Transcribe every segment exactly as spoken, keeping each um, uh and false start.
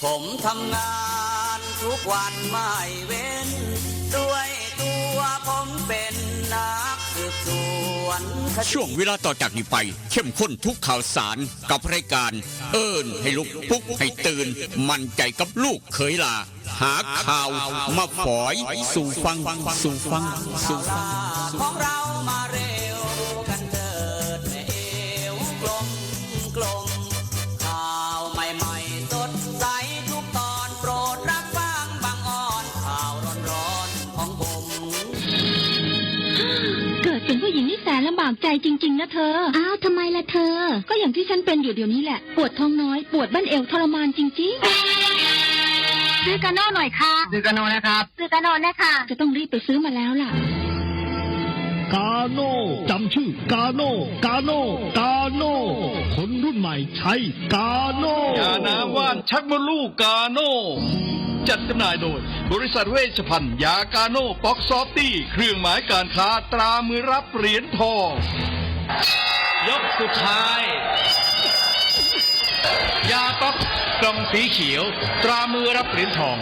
ผมทำงานทุกวันไม่เว้น ด้วยตัวผมเป็นนักสืบสวนคดี ช่วงเวลาต่อจากนี้ไป เข้มข้นทุกข่าวสารกับรายการ เอิ้นให้ลุก ปลุกให้ตื่น มั่นใจกับลูกเขยหล้า หาข่าวมาฝอยสู่ฟัง สู่ฟัง สู่ฟัง สู่ฟัง ของเรามาเร็วกันเถิดแม่เอวกลมกลม ข่าวใหม่ๆสดใสทุกตอน โปรดรับฟังบางออน ข่าวร้อนๆของผม เกิดเป็นผู้หญิงนี่แสนลำบากใจจริงๆนะเธอ อ้าวทำไมล่ะเธอ ก็อย่างที่ฉันเป็นอยู่เดี๋ยวนี้แหละ ปวดท้องน้อย ปวดบั้นเอวทรมานจริงๆ ซื้อกาโน่หน่อยค่ะ ซื้อกาโน่นะครับ ซื้อกาโน่นะคะ จะต้องรีบไปซื้อมาแล้วล่ะ กาโน่จำชื่อกาโน่กาโน่กาโน่คนรุ่นใหม่ใช้กาโน่ ยาน้ำว่านชักมดลูกกาโน่ จัดจำหน่ายโดย บริษัทเวชภัณฑ์ยากาโน่ป๊อกซอฟตี้ เครื่องหมายการค้าตรามือรับเหรียญทอง ยกสุดท้าย ยาป๊อกกล่องสีเขียว ตรามือรับเหรียญทอง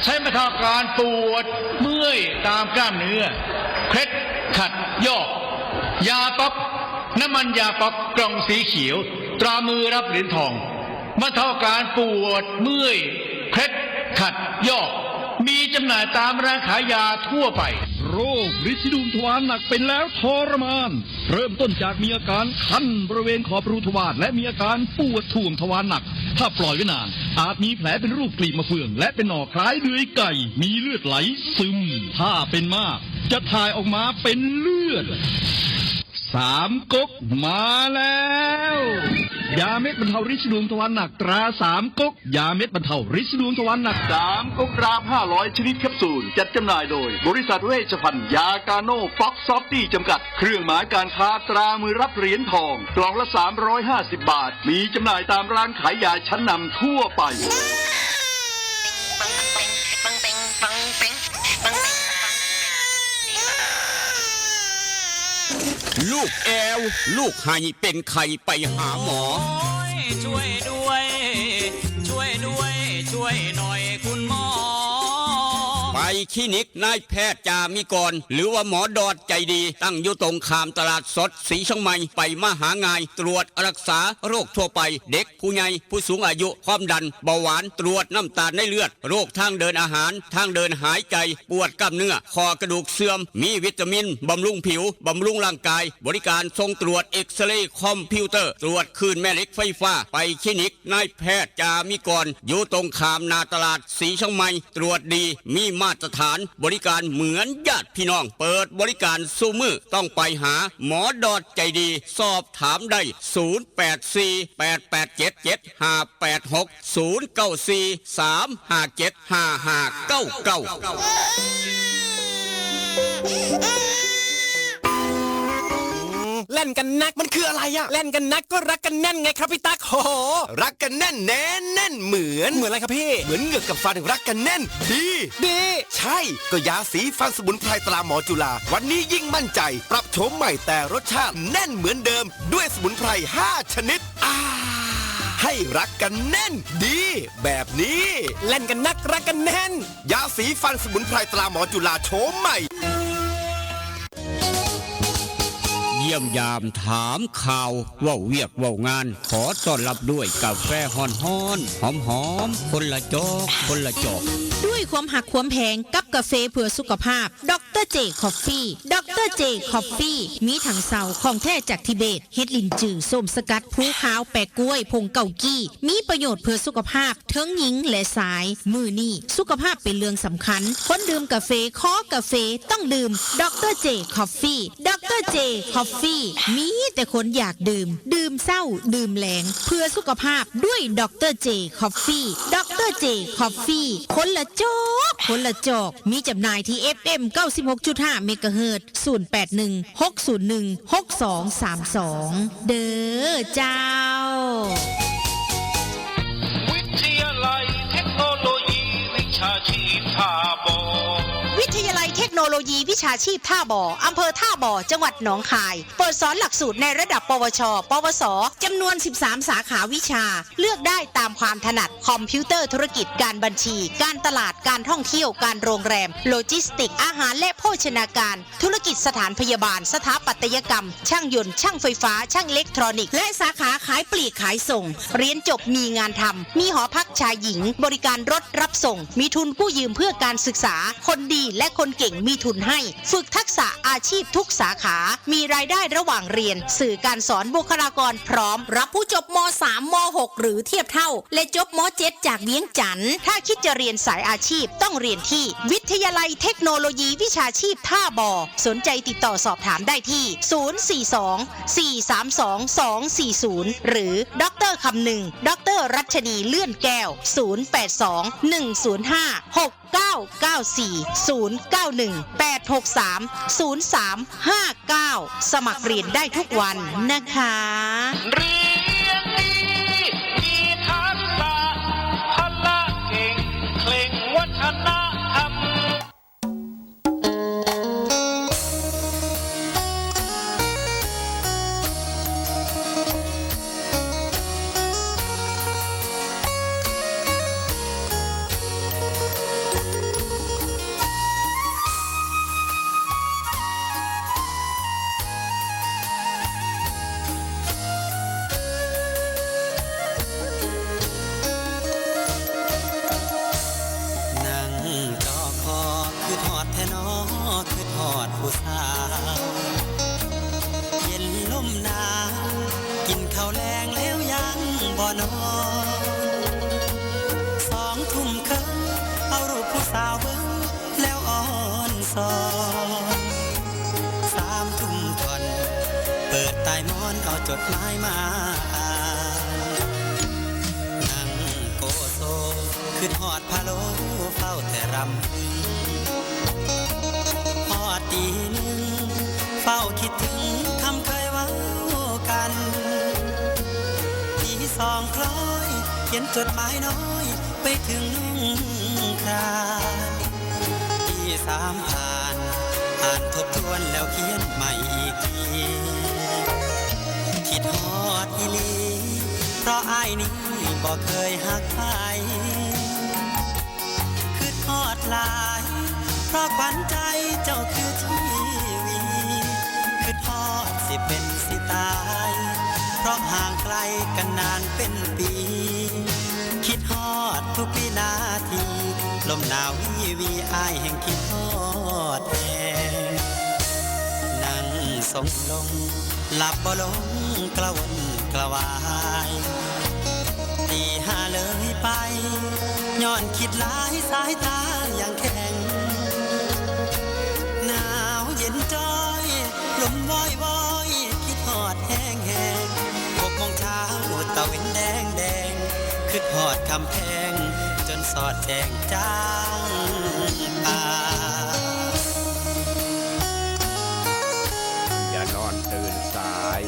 ใช้บรรเทาอาการปวดเมื่อยตามกล้ามเนื้อ เคล็ดขัดยอก ยาป๊อก น้ำมันยาป๊อกกล่องสีเขียว ตรามือรับเหรียญทอง บรรเทาอาการปวดเมื่อย เคล็ดขัดยอก มีจำหน่ายตามร้านขายยาทั่วไป โรคริดสีดวงทวารหนักเป็นแล้วทรมาน เริ่มต้นจากมีอาการคันบริเวณขอบรูทวาร และมีอาการปวดถ่วงทวารหนัก ถ้าปล่อยไว้นาน อาจมีแผลเป็นรูปกลีบมะเฟือง และเป็นหนองคล้ายเดือยไก่ มีเลือดไหลซึม ถ้าเป็นมาก จะถ่ายออกมาเป็นเลือด สามก๊กมาแล้ว ยาเม็ดบรรเทาริดสีดวงทวารหนักตราสามก๊ก ยาเม็ดบรรเทาริดสีดวงทวารหนัก สามก๊กดราฟห้าร้อยชนิดแคปซูล จัดจำหน่ายโดย บริษัทเวชภัณฑ์ยากาโน่ป๊อกซอฟตี้จำกัด เครื่องหมายการค้าตรามือรับเหรียญทอง กล่องละ สามร้อยห้าสิบ บาท มีจำหน่ายตามร้านขายยาชั้นนำทั่วไป ลูกแอว ลูกไห้เป็นไข้ไปหาหมอ ช่วยด้วย ช่วยด้วย ช่วยหน่อยคุณหมอ ไปคลินิกนายแพทย์จามิกร หรือว่าหมอดอดใจดี ตั้งอยู่ตรงข้ามตลาดสดสีเชียงใหม่ ไปมาหาง่าย ตรวจรักษาโรคทั่วไป เด็กผู้ใหญ่ ผู้สูงอายุ ความดัน เบาหวาน ตรวจน้ำตาลในเลือด โรคทางเดินอาหาร ทางเดินหายใจ ปวดกล้ามเนื้อ ข้อกระดูกเสื่อม มีวิตามิน บำรุงผิว บำรุงร่างกาย บริการส่งตรวจเอ็กซเรย์คอมพิวเตอร์ ตรวจคลื่นแม่เหล็กไฟฟ้า ไปคลินิกนายแพทย์จามิกร อยู่ตรงข้ามหน้าตลาดสีเชียงใหม่ ตรวจดี มีมาตรฐาน บริการเหมือนญาติพี่น้อง เปิดบริการซุมื้อ ต้องไปหาหมอดอดใจดี สอบถามได้ ศูนย์แปดสี่ แปดแปดเจ็ด เจ็ดห้าแปดหก ศูนย์เก้าสี่ สามห้าเจ็ด ห้าห้าเก้าเก้า แล่นกันนักมันคืออะไรอะแล่นกันนักก็รักกันแน่นไงครับพี่ตั๊ก โห รักกันแน่นแน่นแน่นเหมือน เหมือนอะไรครับพี่ เหมือนเหงือกกับฟันรักกันแน่นดี ดี ใช่ ก็ยาสีฟันสมุนไพรตราหมอจุฬา วันนี้ยิ่งมั่นใจ ปรับโฉมใหม่แต่รสชาติแน่นเหมือนเดิม ด้วยสมุนไพร ห้า ชนิด อ่า ให้รักกันแน่นดี แบบนี้ แล่นกันนักรักกันแน่น ยาสีฟันสมุนไพรตราหมอจุฬาโฉมใหม่ เยี่ยมยามถามข่าว เว้าเวียกเว้างาน ขอต้อนรับด้วยกาแฟฮ้อนๆ หอมๆ คนละจอก คนละจอก ด้วยความหักความแพงกับกาแฟเพื่อสุขภาพ ดอกเตอร์เจ คอฟฟี่ ดอกเตอร์เจ คอฟฟี่ มีถังเซาของแท้จากทิเบต เฮ็ดลินจือ ส้มสกัด ภูขาว แปะกล้วย ผงเกากี้ มีประโยชน์เพื่อสุขภาพ เทิงหญิงและชาย มื้อนี้สุขภาพเป็นเรื่องสำคัญ คนดื่มกาแฟ คอกาแฟ ต้องดื่ม ดอกเตอร์เจ คอฟฟี่ ดอกเตอร์เจ คอฟฟี่ มีแต่คนอยากดื่ม ดื่มเช้า ดื่มแลง เพื่อสุขภาพด้วย ดอกเตอร์เจ คอฟฟี่ ดอกเตอร์เจ คอฟฟี่ คนละจอก คนละจอก มีจำหน่ายที่ เอฟเอ็ม เก้าสิบหกจุดห้า เมกะเฮิรตซ์ ศูนย์แปดหนึ่ง หกศูนย์หนึ่ง หกสองสามสอง เด้อเจ้า วิทยาลัยเทคโนโลยีวิชาชีพท่าบ่อ วิทยาลัยเทค โนโลยีวิชาชีพท่าบ่อ อำเภอท่าบ่อ จังหวัดหนองคาย เปิดสอนหลักสูตรในระดับ ปวช ปวส จำนวน สิบสาม สาขาวิชา เลือกได้ตามความถนัด คอมพิวเตอร์ธุรกิจ การบัญชี การตลาด การท่องเที่ยว การโรงแรม โลจิสติกส์ อาหารและโภชนาการ ธุรกิจสถานพยาบาล สถาปัตยกรรม ช่างยนต์ ช่างไฟฟ้า ช่างอิเล็กทรอนิกส์ และสาขาขายปลีกขายส่ง เรียนจบมีงานทำ มีหอพักชายหญิง บริการรถรับส่ง มีทุนกู้ยืมเพื่อการศึกษา คนดีและคนเก่งมีทุนให้ ฝึกทักษะอาชีพทุกสาขา มีรายได้ระหว่างเรียน สื่อการสอน บุคลากรพร้อม รับผู้จบ ม.สาม ม.หก หรือเทียบเท่า และจบ ม.เจ็ด จากเวียงจันทน์ ถ้าคิดจะเรียนสายอาชีพต้องเรียนที่วิทยาลัยเทคโนโลยีวิชาชีพท่าบ่อ สนใจติดต่อสอบถามได้ที่ ศูนย์สี่สอง สี่สามสอง สองสี่ศูนย์ หรือ ดอกเตอร์คำนึง ดอกเตอร์รัชนีเลื่อนแก้ว ศูนย์แปดสอง หนึ่งศูนย์ห้า หกเก้าเก้าสี่ ศูนย์เก้าหนึ่ง แปดหกสาม ศูนย์สามห้าเก้า สมัครเรียนได้ทุกวันนะคะ เรียนดี มีทักษะ พละเก่ง เคร่งวัฒนธรรม นั่งจอคอ คือทอดแท้นอ คือทอดผู้สาว เย็นลมหนาว กินข้าวแลงแล้วยังบ่นอน สองทุ่มครึ่ง เอารูปผู้สาวเบิ่ง แล้วอ่อนสอน สามทุ่มก่อน เปิดใต้หมอนเอาจดหมายมาอ่าน นั่งโกโซ คือทอดพะโล้ เฝ้าแต่รำพึง ฮอดตีหนึ่ง เฝ้าคิดถึงคำเคยเว้ากัน ตีสองคล้อย เขียนจดหมายน้อย ไปถึงน้องคราน ตีสามผ่าน อ่านทบทวนแล้วเขียนใหม่อีกที คิดฮอดอีหลี เพราะอ้ายนี้บ่เคยฮักใคร คิดฮอดหลาย เพราะขวัญใจเจ้าคือทีวี คิดฮอดสิเป็นสิตาย เพราะห่างไกลกันนานเป็นปี คิดฮอดทุกวินาที ลมหนาววีวี อ้ายแห่งคิดฮอดแฮง นั่งทรงลง หลับบ่ลงกระวนกระวาย ตีห้าเลยไป ย้อนคิดหลายสายตายังแข็ง หนาวเย็นจ้อย ลมวอยวอย คิดฮอดแฮงแฮง หกโมงเช้าตะเว็นแดงแดง คิดฮอดคำแพง จนสอดแจ้งจางป่า อย่านอนตื่นสาย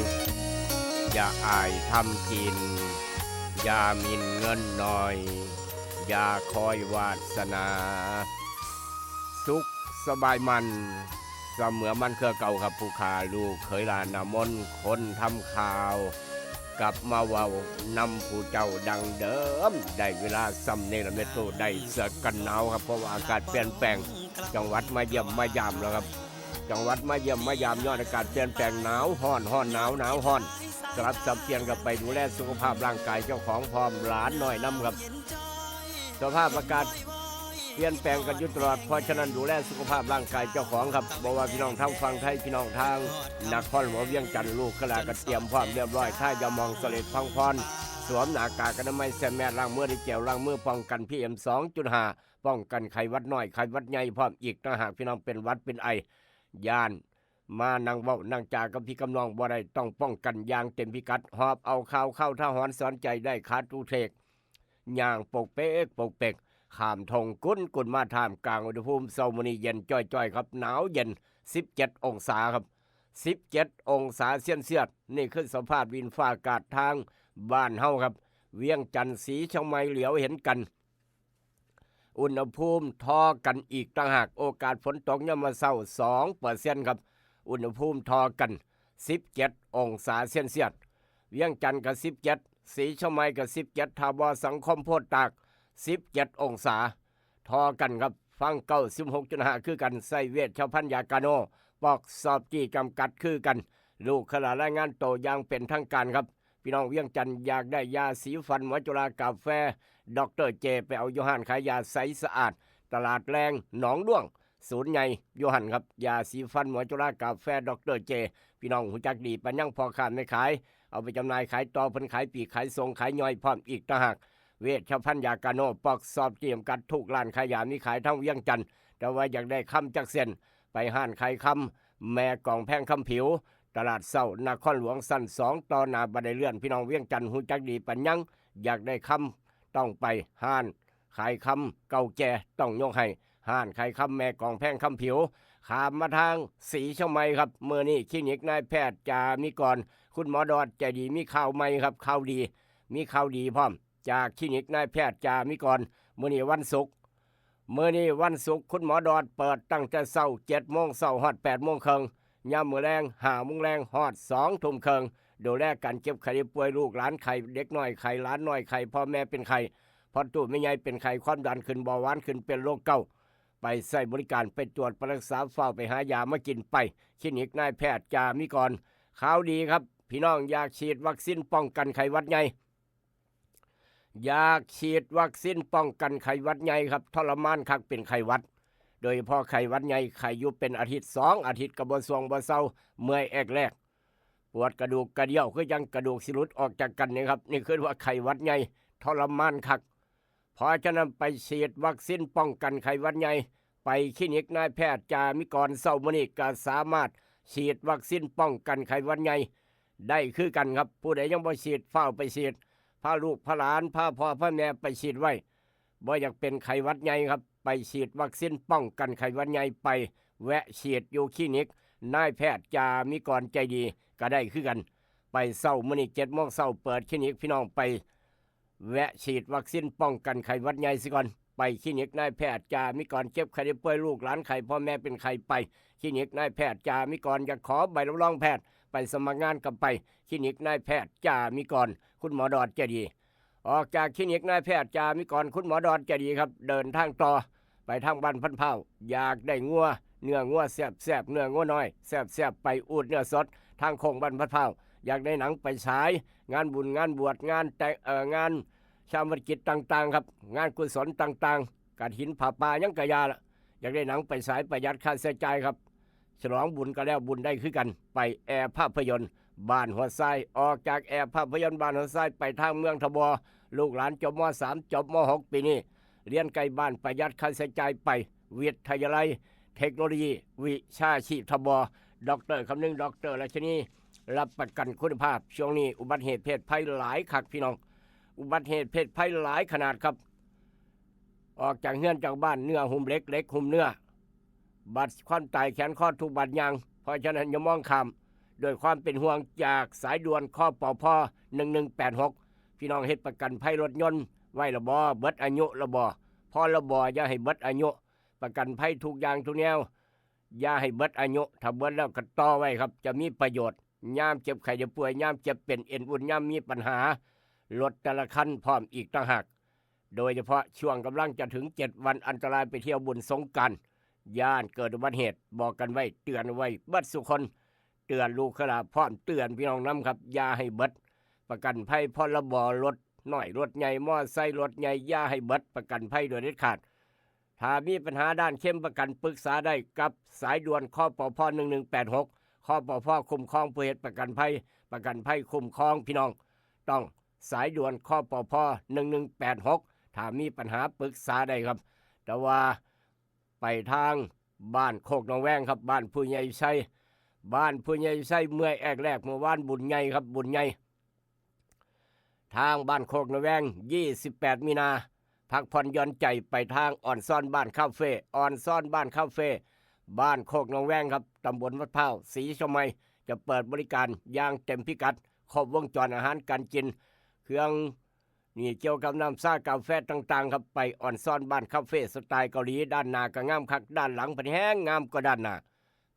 อย่าอายทำกิน อย่าหมิ่นเงินน้อย อย่าคอยวาสนา สุขสบายมัน เสมอมันเครือเก่าครับ ผู้ข้าลูกเขยหลานนามน คนทำข่าว กลับมาเว้านำผู้เจ้าดังเดิม ได้เวลาส่ำนี้ละเมตุ ได้เสื้อกันหนาวครับ เพราะว่าอากาศเปลี่ยนแปลง จังหวัดมาเยี่ยมมายามแล้วครับ จังหวัดมาเยี่ยมมายาม ย้อนอากาศเปลี่ยนแปลง หนาวฮ้อน ฮ้อนหนาว หนาวฮ้อน สลับสับเปลี่ยนกันไป ดูแลสุขภาพร่างกายเจ้าของพร้อมหลานน้อยนำครับ สภาพอากาศเปลี่ยนแปลงกันอยู่ตลอด เพราะฉะนั้นดูแลสุขภาพร่างกายเจ้าของครับ บ่ว่าพี่น้องทางฝั่งไทย พี่น้องทางนครหลวงเวียงจันทน์ ลูกหลานก็เตรียมพร้อมเรียบร้อย ทายาหม่องเสลดพังพร สวมหน้ากากอนามัย ใส่แมส ล้างมือด้วยเจลล้างมือ ป้องกัน พีเอ็ม สองจุดห้า ป้องกันไข้หวัดน้อย ไข้หวัดใหญ่พร้อมอีกต่างหาก พี่น้องเป็นหวัดเป็นไอ ย้านมานั่งเว้านั่งจากับพี่กับน้องบ่ได้ ต้องป้องกันอย่างเต็มพิกัด หอบเอาข่าวเข้าทหารสอนใจได้ขาดทุกเทก ย่างปกเป๊กปกเป๊ก ข้ามทงกุนกุนมา ท่ามกลางอุณหภูมิเช้ามื้อนี้เย็นจ้อยๆครับ หนาวเย็น สิบเจ็ดองศาครับ สิบเจ็ดองศาเซลเซียส นี่คือสภาพดินฟ้าอากาศทางบ้านเฮาครับ เวียงจันทน์ ศรีเชียงใหม่ เหลียวเห็นกัน อุณหภูมิทอกันอีกต่างหาก โอกาสฝนตกยามมื้อเช้า สองเปอร์เซ็นต์ ครับ อุณหภูมิทอกัน สิบเจ็ดองศาเซลเซียส เวียงจันทน์ก็ สิบเจ็ด ศรีเชียงใหม่ก็ สิบเจ็ด ท่าบ่อ สังคมโพธิ์ตาก สิบเจ็ดองศา ทอกันครับ ฟัง เก้าสิบหกจุดห้า คือกัน ใช้เวชภัณฑ์ยากาโน ปอกซอฟตี้จำกัดคือกัน ลูกค้ารายงานโตอย่างเป็นทางการครับ พี่น้องเวียงจันทน์อยากได้ยาสีฟันหมอจุฬากาแฟ ดอกเตอร์เจ ไปเอาอยู่ร้านขายยาใสสะอาด ตลาดแรงหนองด้วง ศูนย์ใหญ่อยู่หั่นครับ ยาสีฟันหมอจุฬากาแฟ ดอกเตอร์เจ พี่น้องรู้จักดีปานยัง พ่อค้าแม่ขาย เอาไปจำหน่ายขายต่อ เพิ่นขายปลีกขายส่งขายย่อยพร้อมอีกต่างหาก เวชภัณฑ์ยากาโน ปอกซอฟตี้จำกัด ทุกร้านขายยามีขายทั้งเวียงจันทน์ แต่ว่าอยากได้คำจักเส้น ไปร้านขายคำแม่กองแพงคำผิว ตลาดเช้านครหลวงชั้นสอง ต่อหน้าบันไดเลื่อน พี่น้องเวียงจันทน์รู้จักดีปานยัง อยากได้คำต้องไปร้านขายคำเก่าแก่ ต้องยกให้ร้านขายคำแม่กองแพงคำผิว ข้ามมาทางศรีเชียงใหม่ครับ มื้อนี้คลินิกนายแพทย์จามิกร คุณหมอดอดใจดีมีข่าวใหม่ครับ ข่าวดี มีข่าวดีพร้อม จากคลินิกนายแพทย์จามิกร มื้อนี้วันศุกร์ มื้อนี้วันศุกร์ คุณหมอดอดเปิดตั้งแต่เช้า เจ็ดโมงเช้าฮอด แปดโมงครึ่ง ยามมื้อแลง ห้าโมงแลงฮอด สองทุ่มครึ่ง ดูแลการเจ็บไข้ได้ป่วย ลูกหลานไข้ เด็กน้อยไข้ หลานน้อยไข้ พ่อแม่เป็นไข้ พ่อตู้แม่ใหญ่เป็นไข้ ความดันขึ้น เบาหวานขึ้น เป็นโรคเกาต์ ไปใช้บริการ ไปตรวจ ไปรักษา ฟ้าวไปหายามากินไป คลินิกนายแพทย์จามิกร ข่าวดีครับ พี่น้องอยากฉีดวัคซีนป้องกันไข้หวัดใหญ่ อยากฉีดวัคซีนป้องกันไข้หวัดใหญ่ครับ ทรมานคักเป็นไข้หวัด โดยเฉพาะไข้หวัดใหญ่ ไข้อยู่เป็นอาทิตย์สองอาทิตย์ก็บ่ส่วงบ่เซา เมื่อยแอกแลก ปวดกระดูกกระเดี่ยว คือจั่งกระดูกสิหลุดออกจากกันนี่ครับ นี่คือว่าไข้หวัดใหญ่ ทรมานคัก เพราะฉะนั้นไปฉีดวัคซีนป้องกันไข้หวัดใหญ่ ไปคลินิกนายแพทย์จามิกรเช้ามื้อนี้ก็สามารถฉีดวัคซีนป้องกันไข้หวัดใหญ่ได้คือกันครับ ผู้ใดยังบ่ฉีด ฟ้าวไปฉีด พาลูกพาหลาน พาพ่อพาแม่ไปฉีดไว้ บ่อยากเป็นไข้หวัดใหญ่ครับ ไปฉีดวัคซีนป้องกันไข้หวัดใหญ่ ไปแวะฉีดอยู่คลินิกนายแพทย์จามิกรใจดีก็ได้คือกัน ไปเช้ามื้อนี้ เจ็ดโมงเช้าเปิดคลินิก พี่น้องไปแวะฉีดวัคซีนป้องกันไข้หวัดใหญ่ซะก่อน ไปคลินิกนายแพทย์จามิกร เจ็บไข้ได้ป่วย ลูกหลานไข้ พ่อแม่เป็นไข้ ไปคลินิกนายแพทย์จามิกร อยากขอใบรับรองแพทย์ ไปสมัครงานก็ไปคลินิกนายแพทย์จามิกร คุณหมอดอดใจดี ออกจากคลินิกนายแพทย์จามิกร คุณหมอดอดใจดีครับ เดินทางต่อไปทางบ้านพันเผ่า อยากได้งัว เนื้องัวแซ่บๆ เนื้องัวน้อยแซ่บๆ ไปอูดเนื้อสด ทางโค้งบ้านพันเผ่า อยากได้หนังไปฉาย งานบุญงานบวช งานแต่ง เอ่อ งานชาปนกิจต่างๆ ครับ งานกุศลต่างๆ กฐินผ้าป่าหยังกะยาละ อยากได้หนังไปฉาย ประหยัดค่าใช้จ่ายครับ ฉลองบุญก็แล้วบุญได้คือกัน ไปแอร์ภาพยนตร์บ้านหัวทราย ออกจากแอร์ภาพยนตร์บ้านหัวทราย ไปทางเมืองทบ ลูกหลานจบ ม.สาม จบ ม.หก ปีนี้ เรียนใกล้บ้าน ประหยัดค่าใช้จ่ายไป วิทยาลัยเทคโนโลยีวิชาชีพทบ ดอกเตอร์คำนึง ดอกเตอร์ราชินี รับประกันคุณภาพ ช่วงนี้อุบัติเหตุเพศภัยหลายคักพี่น้อง อุบัติเหตุเพศภัยหลายขนาดครับ ออกจากเฮือนจากบ้าน เนื้อหุ้มเหล็ก เหล็กหุ้มเนื้อ บาดความตายแขนคอทุกบาดยาง เพราะฉะนั้นอย่ามองข้าม ด้วยความเป็นห่วงจากสายด่วน คปพ หนึ่งหนึ่งแปดหก พี่น้องเฮ็ดประกันภัยรถยนต์ไว้ละบ่ เบิดอายุละบ่ พรบ อย่าให้เบิดอายุ ประกันภัยทุกอย่างทุกแนว อย่าให้เบิดอายุ ถ้าเบิดแล้วก็ต่อไว้ครับ จะมีประโยชน์ ยามเจ็บไข้ได้ป่วย ยามเจ็บเป็นเอ็นอุ่น ยามมีปัญหา รถแต่ละคันพร้อมอีกต่างหาก โดยเฉพาะช่วงกำลังจะถึงเจ็ดวันอันตราย ไปเที่ยวบุญสงกรานต์ ย้านเกิดอุบัติเหตุ บอกกันไว้ เตือนไว้เบิดสุคน เตือนลูกค้าพร้อมเตือนพี่น้องนำครับ อย่าให้เบิด ประกันภัย พรบ รถน้อยรถใหญ่ มอไซค์รถใหญ่ อย่าให้เบิดประกันภัยโดยเด็ดขาด ถ้ามีปัญหาด้านเคลมประกัน ปรึกษาได้กับสายด่วน คปพ หนึ่งหนึ่งแปดหก คปพ คุ้มครองผู้เฮ็ดประกันภัย ประกันภัยคุ้มครองพี่น้อง ต้องสายด่วน คปพ หนึ่งหนึ่งแปดหก ถ้ามีปัญหาปรึกษาได้ครับ แต่ว่าไปทางบ้านโคกหนองแวงครับ บ้านผู้ใหญ่ไชย บ้านผู้ใหญ่ไชย เมื่อยแอกแลก เมื่อวานบุญใหญ่ครับ บุญใหญ่ ทางบ้านโคกหนองแวง ยี่สิบแปดมีนา พักผ่อนหย่อนใจไปทางอ่อนซ่อนบ้านคาเฟ่ อ่อนซ่อนบ้านคาเฟ่ บ้านโคกหนองแวงครับ ตำบลวัดพร้าว ศรีเชียงใหม่ จะเปิดบริการอย่างเต็มพิกัด ครบวงจรอาหารการกิน เครื่อง นี่เกี่ยวกับน้ำชากาแฟต่างๆครับ ไปออนซอนบ้านคาเฟสไตล์เกาหลี ด้านหน้าก็งามคัก ด้านหลังเพิ่นแฮงงามกว่าด้านหน้า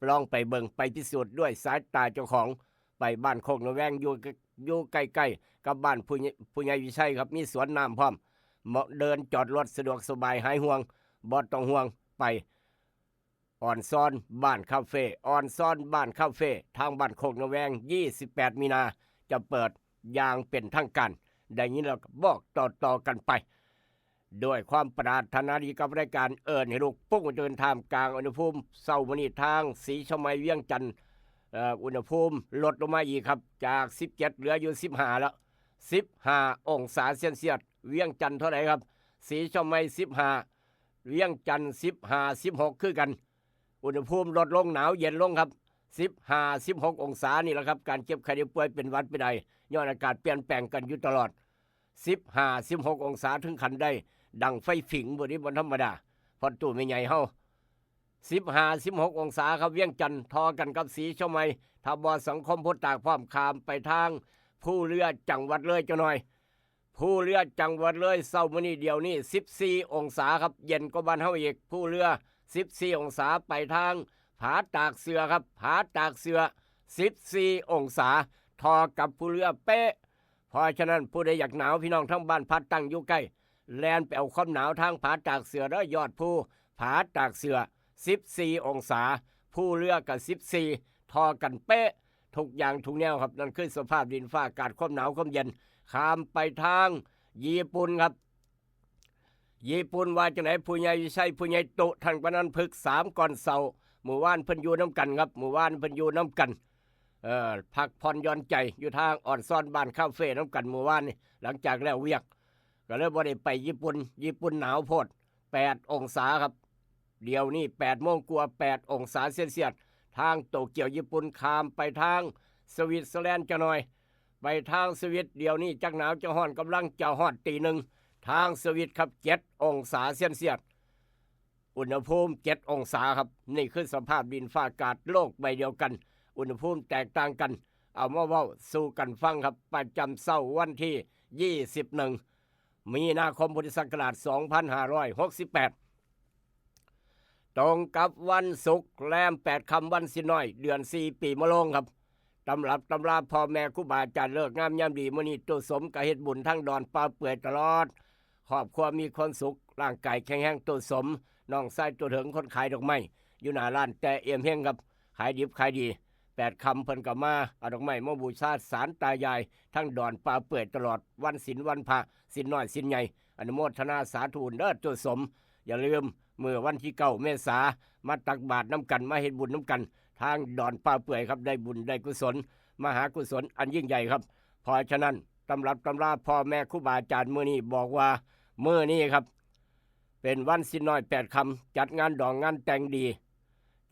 ลองไปเบิ่งไปพิสูจน์ด้วยสายตาเจ้าของ ไปบ้านโคกนาแวง อยู่ใกล้อยู่ใกล้ๆกับบ้านผู้ใหญ่ผู้ใหญ่วิชัยครับ มีสวนน้ำพร้อม เหมาะเดินจอดรถสะดวกสบาย หายห่วง บ่ต้องห่วง ไป ออนซอนบ้านคาเฟ ออนซอนบ้านคาเฟ ทางบ้านโคกนาแวง ยี่สิบแปดมีนา จะเปิดอย่างเป็นทางการ ได้ยินแล้วก็บอกต่อๆกันไป ด้วยความปรารถนาดีกับรายการเอิ้นให้ลูกปลุกมาตื่น ท่ามกลางอุณหภูมิเช้ามื้อนี้ ทางสีเชียงใหม่เวียงจันทน์ เอ่อ อุณหภูมิลดลงมาอีกครับ จากสิบเจ็ดเหลืออยู่สิบห้าแล้ว สิบห้าองศาเซลเซียส เวียงจันทน์เท่าไหร่ครับ สีเชียงใหม่สิบห้า เวียงจันทน์สิบห้า สิบหกคือกัน อุณหภูมิลดลง หนาวเย็นลงครับ สิบห้า สิบหกองศานี่แหละครับ การเจ็บไข้ได้ป่วยเป็นหวัดเป็นไอ ย้อนอากาศเปลี่ยนแปลงกันอยู่ตลอด สิบห้า สิบหกองศา ถึงขั้นได้ดังไฟฝิ่งบ่ นี่บ่ธรรมดา พอตู้แม่ใหญ่เฮา สิบห้า สิบหกองศาครับ เวียงจันทน์ ทอกันกับสีเชียงใหม่ ถ้าบ่สังคมพุทธตากพร้อม ข้ามไปทางภูเรือจังหวัดเลยจักหน่อย ภูเรือจังหวัดเลยเช้ามื้อนี้เดี๋ยวนี้ สิบสี่องศาครับ เย็นกว่าบ้านเฮาอีก ภูเรือ สิบสี่องศา ไปทางผาตากเสือครับ ผาตากเสือ สิบสี่องศา ทอกับภูเรือเป๊ะ เพราะฉะนั้นผู้ใดอยากหนาว พี่น้องทางบ้านพัดตั้งอยู่ใกล้ แล่นไปเอาความหนาวทางผาตากเสือเด้อ ยอดภูผาตากเสือ สิบสี่องศา ภูเรือกับสิบสี่ ทอกันเป๊ะ ทุกอย่างทุกแนวครับ นั่นคือสภาพดินฟ้าอากาศ ความหนาวความเย็น ข้ามไปทางญี่ปุ่นครับ ญี่ปุ่นว่าจังได๋ ผู้ใหญ่วิชัย ผู้ใหญ่ตุ ท่านปนัญพฤกษ์ สามก้อนเซา มื้อวานเพิ่นอยู่นำกันครับ มื้อวานเพิ่นอยู่นำกัน เอ่อ พักผ่อนหย่อนใจอยู่ทางออนซอนบ้านคาเฟนำกันมื้อวานนี่ หลังจากแล้วเวียก ก็เลยบ่ได้ไปญี่ปุ่น ญี่ปุ่นหนาวโพด แปดองศาครับ เดี๋ยวนี้แปดโมงกว่า แปดองศาเซลเซียส ทางโตเกียวญี่ปุ่น ข้ามไปทางสวิตเซอร์แลนด์จักหน่อย ไปทางสวิตเดี๋ยวนี้จักหนาวจักฮ้อน กำลังจะฮอดตีหนึ่ง ทางสวิตครับ เจ็ดองศาเซลเซียส อุณหภูมิเจ็ดองศาครับ นี่คือสภาพดินฟ้าอากาศโลกใบเดียวกัน อุณหภูมิแตกต่างกัน เอามาเว้าสู่กันฟังครับ ประจำเช้าวันที่ยี่สิบเอ็ด มีนาคม พุทธศักราชสองพันห้าร้อยหกสิบแปด ตรงกับวันศุกร์แรมแปดค่ำ วันศีลน้อย เดือนสี่ ปีมะโรงครับ ตำรับตำราพ่อแม่ครูบาอาจารย์ ฤกษ์งามยามดี มื้อนี้ตู้สมก็เฮ็ดบุญทางดอนป่าเปื่อยตลอด ครอบครัวมีความสุข ร่างกายแข็งแรง ตู้สม น้องชายตู้เถิง คนขายดอกไม้อยู่หน้าร้านแต่เอี่ยมเฮงครับ ขายดิบขายดี แปดค่ำเพิ่นก็มาเอาดอกไม้มาบูชาศาลตายายทางดอนป่าเปื่อยตลอด วันศีลวันพระ ศีลน้อยศีลใหญ่ อนุโมทนาสาธุเด้อตู้สม อย่าลืมมื้อวันที่เก้าเมษา มาตักบาตรนำกัน มาเฮ็ดบุญนำกัน ทางดอนป่าเปื่อยครับ ได้บุญได้กุศล มหากุศลอันยิ่งใหญ่ครับ เพราะฉะนั้นตำรับตำราพ่อแม่ครูบาอาจารย์มื้อนี้บอกว่า มื้อนี้ครับ เป็นวันศีลน้อยแปดค่ำ จัดงานดองงานแต่งดี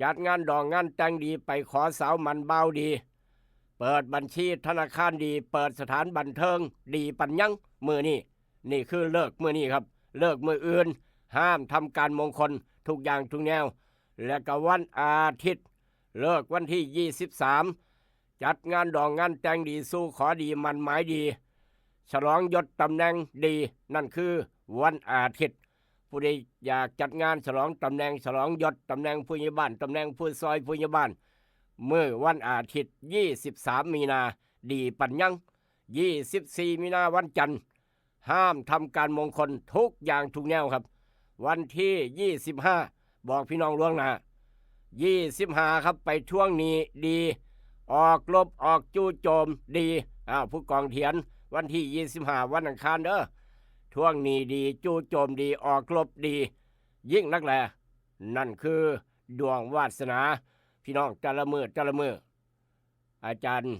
จัดงานดองงานแต่งดี ไปขอสาวหมั่นบ่าวดี เปิดบัญชีธนาคารดี เปิดสถานบันเทิงดีปานยัง มื้อนี้ นี่คือฤกษ์มื้อนี้ครับ ฤกษ์มื้ออื่น ห้ามทำการมงคล ทุกอย่างทุกแนว และก็วันอาทิตย์ ฤกษ์วันที่ยี่สิบสาม จัดงานดองงานแต่งดี สู่ขอดี หมั้นหมายดี ฉลองยศตำแหน่งดี นั่นคือวันอาทิตย์ ผู้ใดอยากจัดงานฉลองตำแหน่ง ฉลองยศตำแหน่งผู้ใหญ่บ้าน ตำแหน่งผู้ซอยผู้ใหญ่บ้าน มื้อวันอาทิตย์ ยี่สิบสามมีนา ดีปานยัง ยี่สิบสี่มีนา วันจันทร์ ห้ามทำการมงคล ทุกอย่างทุกแนวครับ วันที่ยี่สิบห้า บอกพี่น้องล่วงหน้า ยี่สิบห้าครับ ไปทวงหนี้ดี ออกรบออกจู่โจมดี อ้าว ผู้กองเถียน วันที่ยี่สิบห้า วันอังคารเด้อ ทวงหนี้ดี จู่โจมดี ออกรบดี ยิ่งนักแล นั่นคือดวงวาสนา พี่น้องแต่ละมื้อแต่ละมื้อ อาจารย์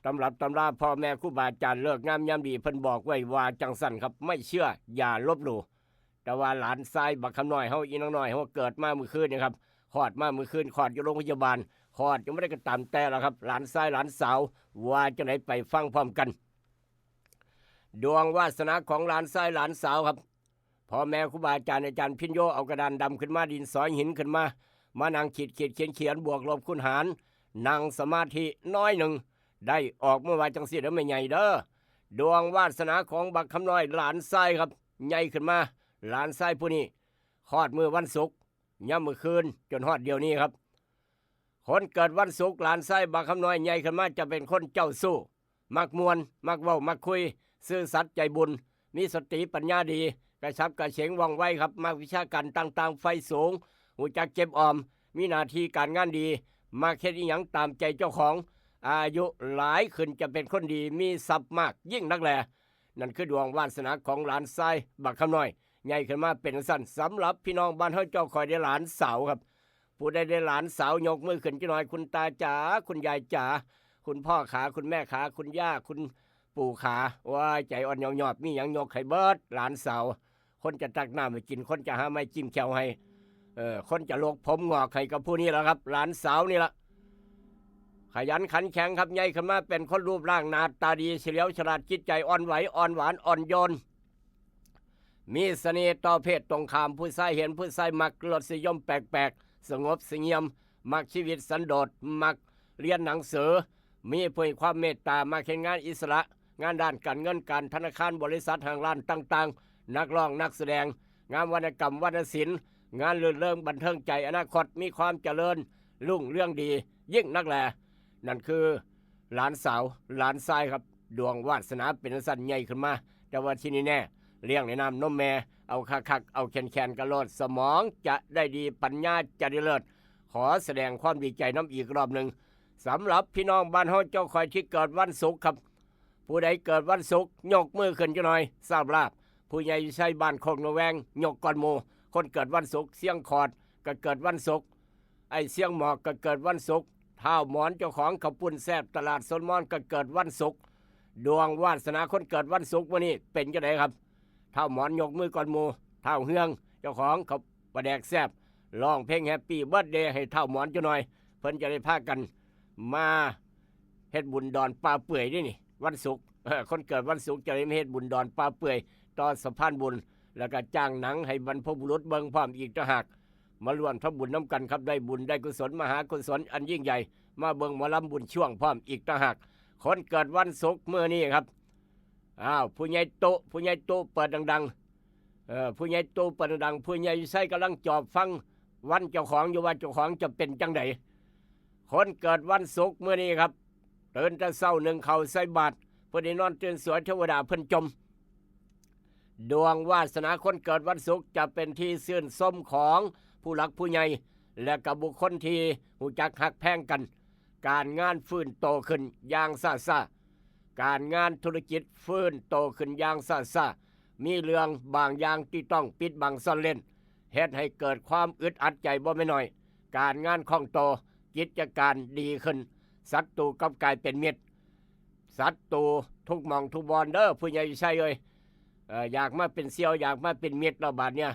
ตำรับตำราพ่อแม่ครูบาอาจารย์ ฤกษ์งามยามดี เพิ่นบอกไว้ว่าจังซั่นครับ ไม่เชื่ออย่าลบหลู่ แต่ว่าหลานชายบักคำน้อยเฮา อีนางน้อยเฮา เกิดมามื้อคืนนี่ครับ คลอดมามื้อคืน คลอดอยู่โรงพยาบาล คลอดยังบ่ได้ก็ตามแต่แล้วครับ หลานชายหลานสาว ว่าจังได๋ ไปฟังพร้อมกัน ดวงวาสนาของหลานชายหลานสาวครับ พ่อแม่ครูบาอาจารย์ อาจารย์พิญโญ เอากระดานดำขึ้นมา ดินสอหินขึ้นมา มานั่งขีดขีดเขียนเขียน บวกลบคูณหาร นั่งสมาธิน้อยหนึ่ง ได้ออกมาว่าจังซี่เด้อแม่ใหญ่เด้อ ดวงวาสนาของบักคำน้อยหลานชายครับ ใหญ่ขึ้นมา หลานชายผู้นี้คลอดมื้อวันศุกร์ ยามมื้อคืนจนฮอดเดี๋ยวนี้ครับ คนเกิดวันศุกร์หลานชายบักคำน้อยใหญ่ขึ้นมาจะเป็นคนเจ้าชู้ มักม่วน มักเว้า มักคุย ซื่อสัตย์ใจบุญ มีสติปัญญาดี กระฉับกระเฉงว่องไวครับ มักวิชาการต่างๆ ใฝ่สูง รู้จักเก็บออม มีหน้าที่การงานดี มักเฮ็ดอิหยังตามใจเจ้าของ อายุหลายขึ้นจะเป็นคนดี มีทรัพย์มากยิ่งนักแล นั่นคือดวงวาสนาของหลานชายบักคำน้อย ใหญ่ขึ้นมาเป็นจั่งซั้น สำหรับพี่น้องบ้านเฮาเจ้าข้อยได้หลานสาวครับ ผู้ใดได้หลานสาวยกมือขึ้นจักหน่อย คุณตาจ๋า คุณยายจ๋า คุณพ่อขา คุณแม่ขา คุณย่า คุณปู่ขา โอ้ย ใจอ่อนยอบๆ มีหยังยกให้เบิด หลานสาว คนจะตักน้ำให้กิน คนจะหาไม้จิ้มแข้วให้ เออ คนจะหลกผมงอกให้กับผู้นี้แหละครับ หลานสาวนี่ละ ขยันขันแข็งครับ ใหญ่ขึ้นมาเป็นคนรูปร่างหน้าตาดี เฉลียวฉลาด จิตใจอ่อนไหว อ่อนหวาน อ่อนโยน มีเสน่ห์ต่อเพศตรงข้าม ผู้ชายเห็นผู้ชายมัก รสนิยมแปลกๆ สงบเสงี่ยม มักชีวิตสันโดษ มักเรียนหนังสือ มีผู้ให้ความเมตตา มักเฮ็ดงานอิสระ งานด้านการเงิน การธนาคาร บริษัท ห้างร้านต่างๆ นักร้อง นักแสดง งานวรรณกรรม วรรณศิลป์ งานรื่นเริงบันเทิงใจ อนาคตมีความเจริญรุ่งเรืองดี ยิ่งนักแล นั่นคือหลานสาว หลานชายครับ ดวงวาสนาเป็นจั่งซั้นใหญ่ขึ้นมา แต่ว่าที่แน่ๆ เลี้ยงในน้ำนมแม่ เอาคักๆ เอาแค้นๆ กะโลด สมองจะได้ดี ปัญญาจะได้เลิศ ขอแสดงความดีใจนำอีกรอบหนึ่ง สำหรับพี่น้องบ้านเฮาเจ้าข้อยที่เกิดวันศุกร์ครับ ผู้ใดเกิดวันศุกร์ยกมือขึ้นจักหน่อย ทราบลาภ ผู้ใหญ่วิชัยบ้านโคกหนองแวง ยกก่อนหมู่ คนเกิดวันศุกร์ เสียงขอดก็เกิดวันศุกร์ ไอ้เสียงหมอกก็เกิดวันศุกร์ ท้าวหมอนเจ้าของข้าวปุ้นแซ่บตลาดสวนหมอนก็เกิดวันศุกร์ ดวงวาสนาคนเกิดวันศุกร์มื้อนี้เป็นจั่งใดครับ ท้าวหมอนยกมือก่อนหมู่ ท้าวเฮืองเจ้าของข้าวปลาแดกแซ่บ ร้องเพลงแฮปปี้เบิร์ธเดย์ให้ท้าวหมอนจักหน่อย เพิ่นจะได้พากันมาเฮ็ดบุญดอนป่าเปื่อยเด้นี่ วันศุกร์ เออ คนเกิดวันศุกร์จะได้มาเฮ็ดบุญดอนป่าเปื่อย ต่อสะพานบุญ แล้วก็จ้างหนังให้บรรพบุรุษเบิ่งพร้อมอีกต่างหาก มาร่วมทำบุญนำกันครับ ได้บุญได้กุศล มหากุศลอันยิ่งใหญ่ มาเบิ่งหมอลำบุญช่วงพร้อมอีกต่างหาก คนเกิดวันศุกร์มื้อนี้ครับ อ้าว ผู้ใหญ่โต ผู้ใหญ่โตเปิดดังๆ เออ ผู้ใหญ่โตเปิดดังๆ ผู้ใหญ่วิชัยกำลังจอบฟังวันเจ้าของอยู่ว่าเจ้าของจะเป็นจั่งใด คนเกิดวันศุกร์มื้อนี้ครับ ตื่นแต่เช้านึ่งข้าวใส่บาตร เพิ่นได้นอนตื่นสวย เทวดาเพิ่นจม ดวงวาสนาคนเกิดวันศุกร์จะเป็นที่ชื่นชมของผู้หลักผู้ใหญ่ และกับบุคคลที่รู้จักฮักแพงกัน การงานฟื้นโตขึ้นอย่างช้าๆ การงานธุรกิจฟื้นโตขึ้นอย่างช้าๆ มีเรื่องบางอย่างที่ต้องปิดบังซ่อนเร้น เฮ็ดให้เกิดความอึดอัดใจบ่แม่นน้อย การงานคล่องโต กิจการดีขึ้น ศัตรูกลับกลายเป็นมิตร ศัตรูทุกหม่องทุกบ่อนเด้อ ผู้ใหญ่วิชัยเอ้ย เอ่อ อยากมาเป็นเสี่ยว อยากมาเป็นมิตรแล้วบาดเนี่ย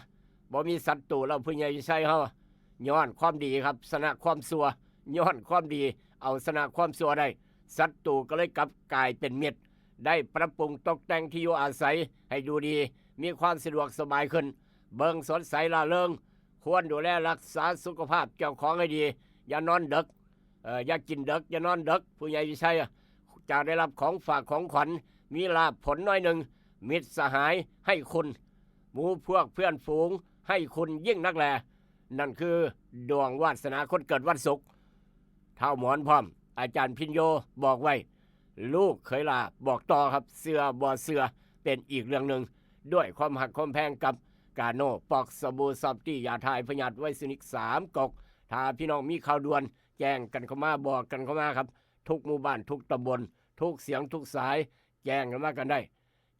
บ่มีศัตรูแล้ว ผู้ใหญ่วิชัยเฮา ย้อนความดีครับ ชนะความชั่ว ย้อนความดี เอาชนะความชั่วได้ ศัตรูก็เลยกลับกลายเป็นมิตร ได้ปรับปรุงตกแต่งที่อยู่อาศัยให้ดูดี มีความสะดวกสบายขึ้น เบิ่งสดใสร่าเริง ควรดูแลรักษาสุขภาพเจ้าของให้ดี อย่านอนดึก เอ่อ อย่ากินดึก อย่านอนดึก ผู้ใหญ่วิชัยอะ จะได้รับของฝากของขวัญ มีลาภผลน้อยหนึ่ง มิตรสหายให้คุณ หมู่พวกเพื่อนฝูงให้คุณยิ่งนักแล นั่นคือดวงวาสนาคนเกิดวันศุกร์ ท้าวหมอนพร้อม อาจารย์พิญโยบอกไว้ ลูกเขยหล้าบอกต่อครับ เชื่อบ่เชื่อเป็นอีกเรื่องหนึ่ง ด้วยความฮักความแพงกับกาโน่ ปอกสบู่ซอฟตี้ ยาถ่ายพยาธิไวรัสนิกสามก๊ก ถ้าพี่น้องมีข่าวด่วน แจ้งกันเข้ามา บอกกันเข้ามาครับ ทุกหมู่บ้าน ทุกตำบล ทุกเสียง ทุกสาย แจ้งกันมากันได้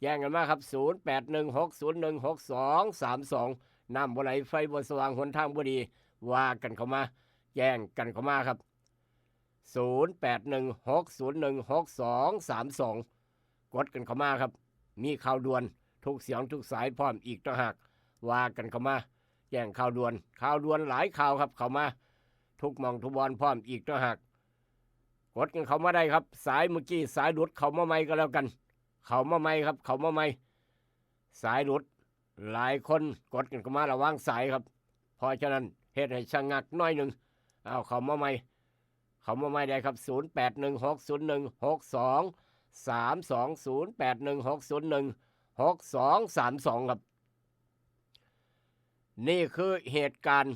แจ้งกันมาครับ ศูนย์แปดหนึ่งหกศูนย์หนึ่งหกสองสามสอง น้ำบ่ไหล ไฟบ่สว่าง หนทางบ่ดี ว่ากันเข้ามา แจ้งกันเข้ามาครับ ศูนย์แปดหนึ่งหกศูนย์หนึ่งหกสองสามสอง กดกันเข้ามาครับ มีข่าวด่วน ทุกเสียง ทุกสาย พร้อมอีกต่างหาก ว่ากันเข้ามา แจ้งข่าวด่วน ข่าวด่วนหลายข่าวครับ เข้ามา ทุกหม่องทุกบ่อน พร้อมอีกต่างหาก กดกันเข้ามาได้ครับ สายเมื่อกี้สายหลุด เข้ามาใหม่ก็แล้วกัน เข้ามาใหม่ครับ เข้ามาใหม่ สายหลุด หลายคนกดกันเข้ามาระวังสายครับ เพราะฉะนั้นเฮ็ดให้ชะงักหน่อยหนึ่ง เอาเข้ามาใหม่ เข้ามาใหม่ได้ครับ ศูนย์แปดหนึ่งหกศูนย์หนึ่งหกสอง สามสองศูนย์แปดหนึ่งหกศูนย์หนึ่งหกสองสามสองครับ นี่คือเหตุการณ์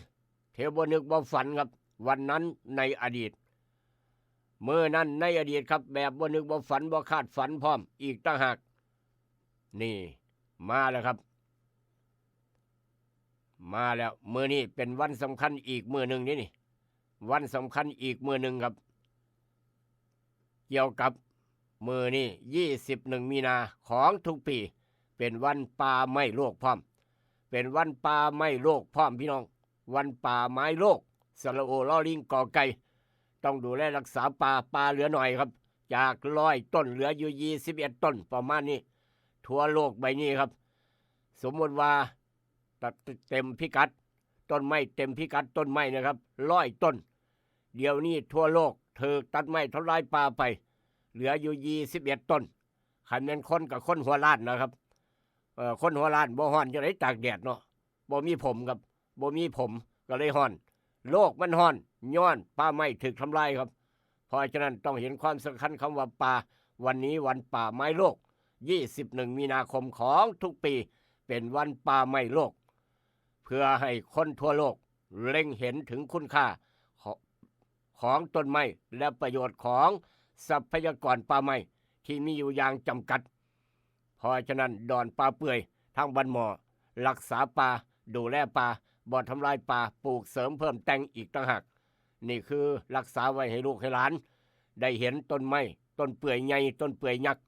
ที่บ่นึกบ่ฝันครับ วันนั้นในอดีต มื้อนั้นในอดีตครับ แบบบ่นึกบ่ฝันบ่คาดฝันพร้อมอีกต่างหาก นี่มาแล้วครับ มาแล้ว มื้อนี้เป็นวันสำคัญอีกมื้อหนึ่งนี่นี่ วันสำคัญอีกมื้อหนึ่งครับ เกี่ยวกับมื้อนี้ยี่สิบเอ็ดมีนาของทุกปี เป็นวันป่าไม้โลกพร้อม เป็นวันป่าไม้โลกพร้อมพี่น้อง วันป่าไม้โลก สระโอลอลิงกอไก่ ต้องดูแลรักษาป่า ป่าเหลือหน่อยครับ จากร้อยต้นเหลืออยู่ยี่สิบเอ็ดต้นประมาณนี้ ทั่วโลกใบนี้ครับ สมมติว่าตัดเต็มพิกัด ต้นไม้เต็มพิกัดต้นไม้นะครับร้อยต้น เดี๋ยวนี้ทั่วโลกถูกตัดไม้ทำลายป่าไป เหลืออยู่ยี่สิบเอ็ดต้น คันแม่นคนกับคนหัวล้านนะครับ เอ่อ คนหัวล้านบ่ฮ้อนจั่งใด๋ตากแดดเนาะ บ่มีผมครับ บ่มีผมก็เลยฮ้อน โลกมันฮ้อน ย้อนป่าไม้ถูกทำลายครับ เพราะฉะนั้นต้องเห็นความสำคัญคำว่าป่า วันนี้วันป่าไม้โลก ยี่สิบเอ็ดมีนาคมของทุกปี เป็นวันป่าไม้โลก เพื่อให้คนทั่วโลกเล็งเห็นถึงคุณค่าของของต้นไม้ และประโยชน์ของทรัพยากรป่าไม้ที่มีอยู่อย่างจำกัด เพราะฉะนั้นดอนป่าเปื่อยทางบ้านหม้อ รักษาป่า ดูแลป่า บ่ทำลายป่า ปลูกเสริมเพิ่มแต่งอีกต่างหาก นี่คือรักษาไว้ให้ลูกให้หลาน ได้เห็นต้นไม้ ต้นเปื่อยใหญ่ ต้นเปื่อยยักษ์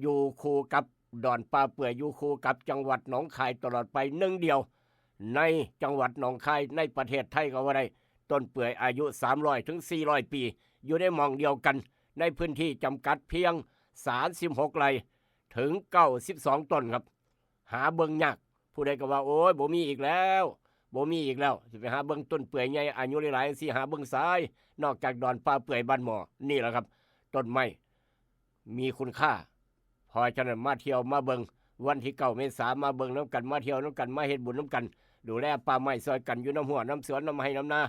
อยู่คู่กับดอนป่าเปื่อย อยู่คู่กับจังหวัดหนองคายตลอดไปหนึ่งเดียว ในจังหวัดหนองคาย ในประเทศไทยก็ว่าได้ ต้นเปื่อยอายุสามร้อยถึงสี่ร้อยปี อยู่ในหม่องเดียวกัน ในพื้นที่จำกัดเพียงสามสิบหกไร่ ถึงเก้าสิบสองต้นครับ หาเบิ่งยาก ผู้ใดก็ว่า โอ้ย บ่มีอีกแล้ว บ่มีอีกแล้ว สิไปหาเบิ่งต้นเปื่อยใหญ่อายุหลายๆ สิหาเบิ่งไส นอกจากดอนป่าเปื่อยบ้านหม้อ นี่แหละครับ ต้นไม้มีคุณค่า เพราะฉะนั้นมาเที่ยวมาเบิ่ง วันที่เก้าเมษามาเบิ่งนำกัน มาเที่ยวนำกัน มาเฮ็ดบุญนำกัน ดูแลป่าไม้ซอยกัน อยู่นำรั้วนำสวนนำไร่นำนา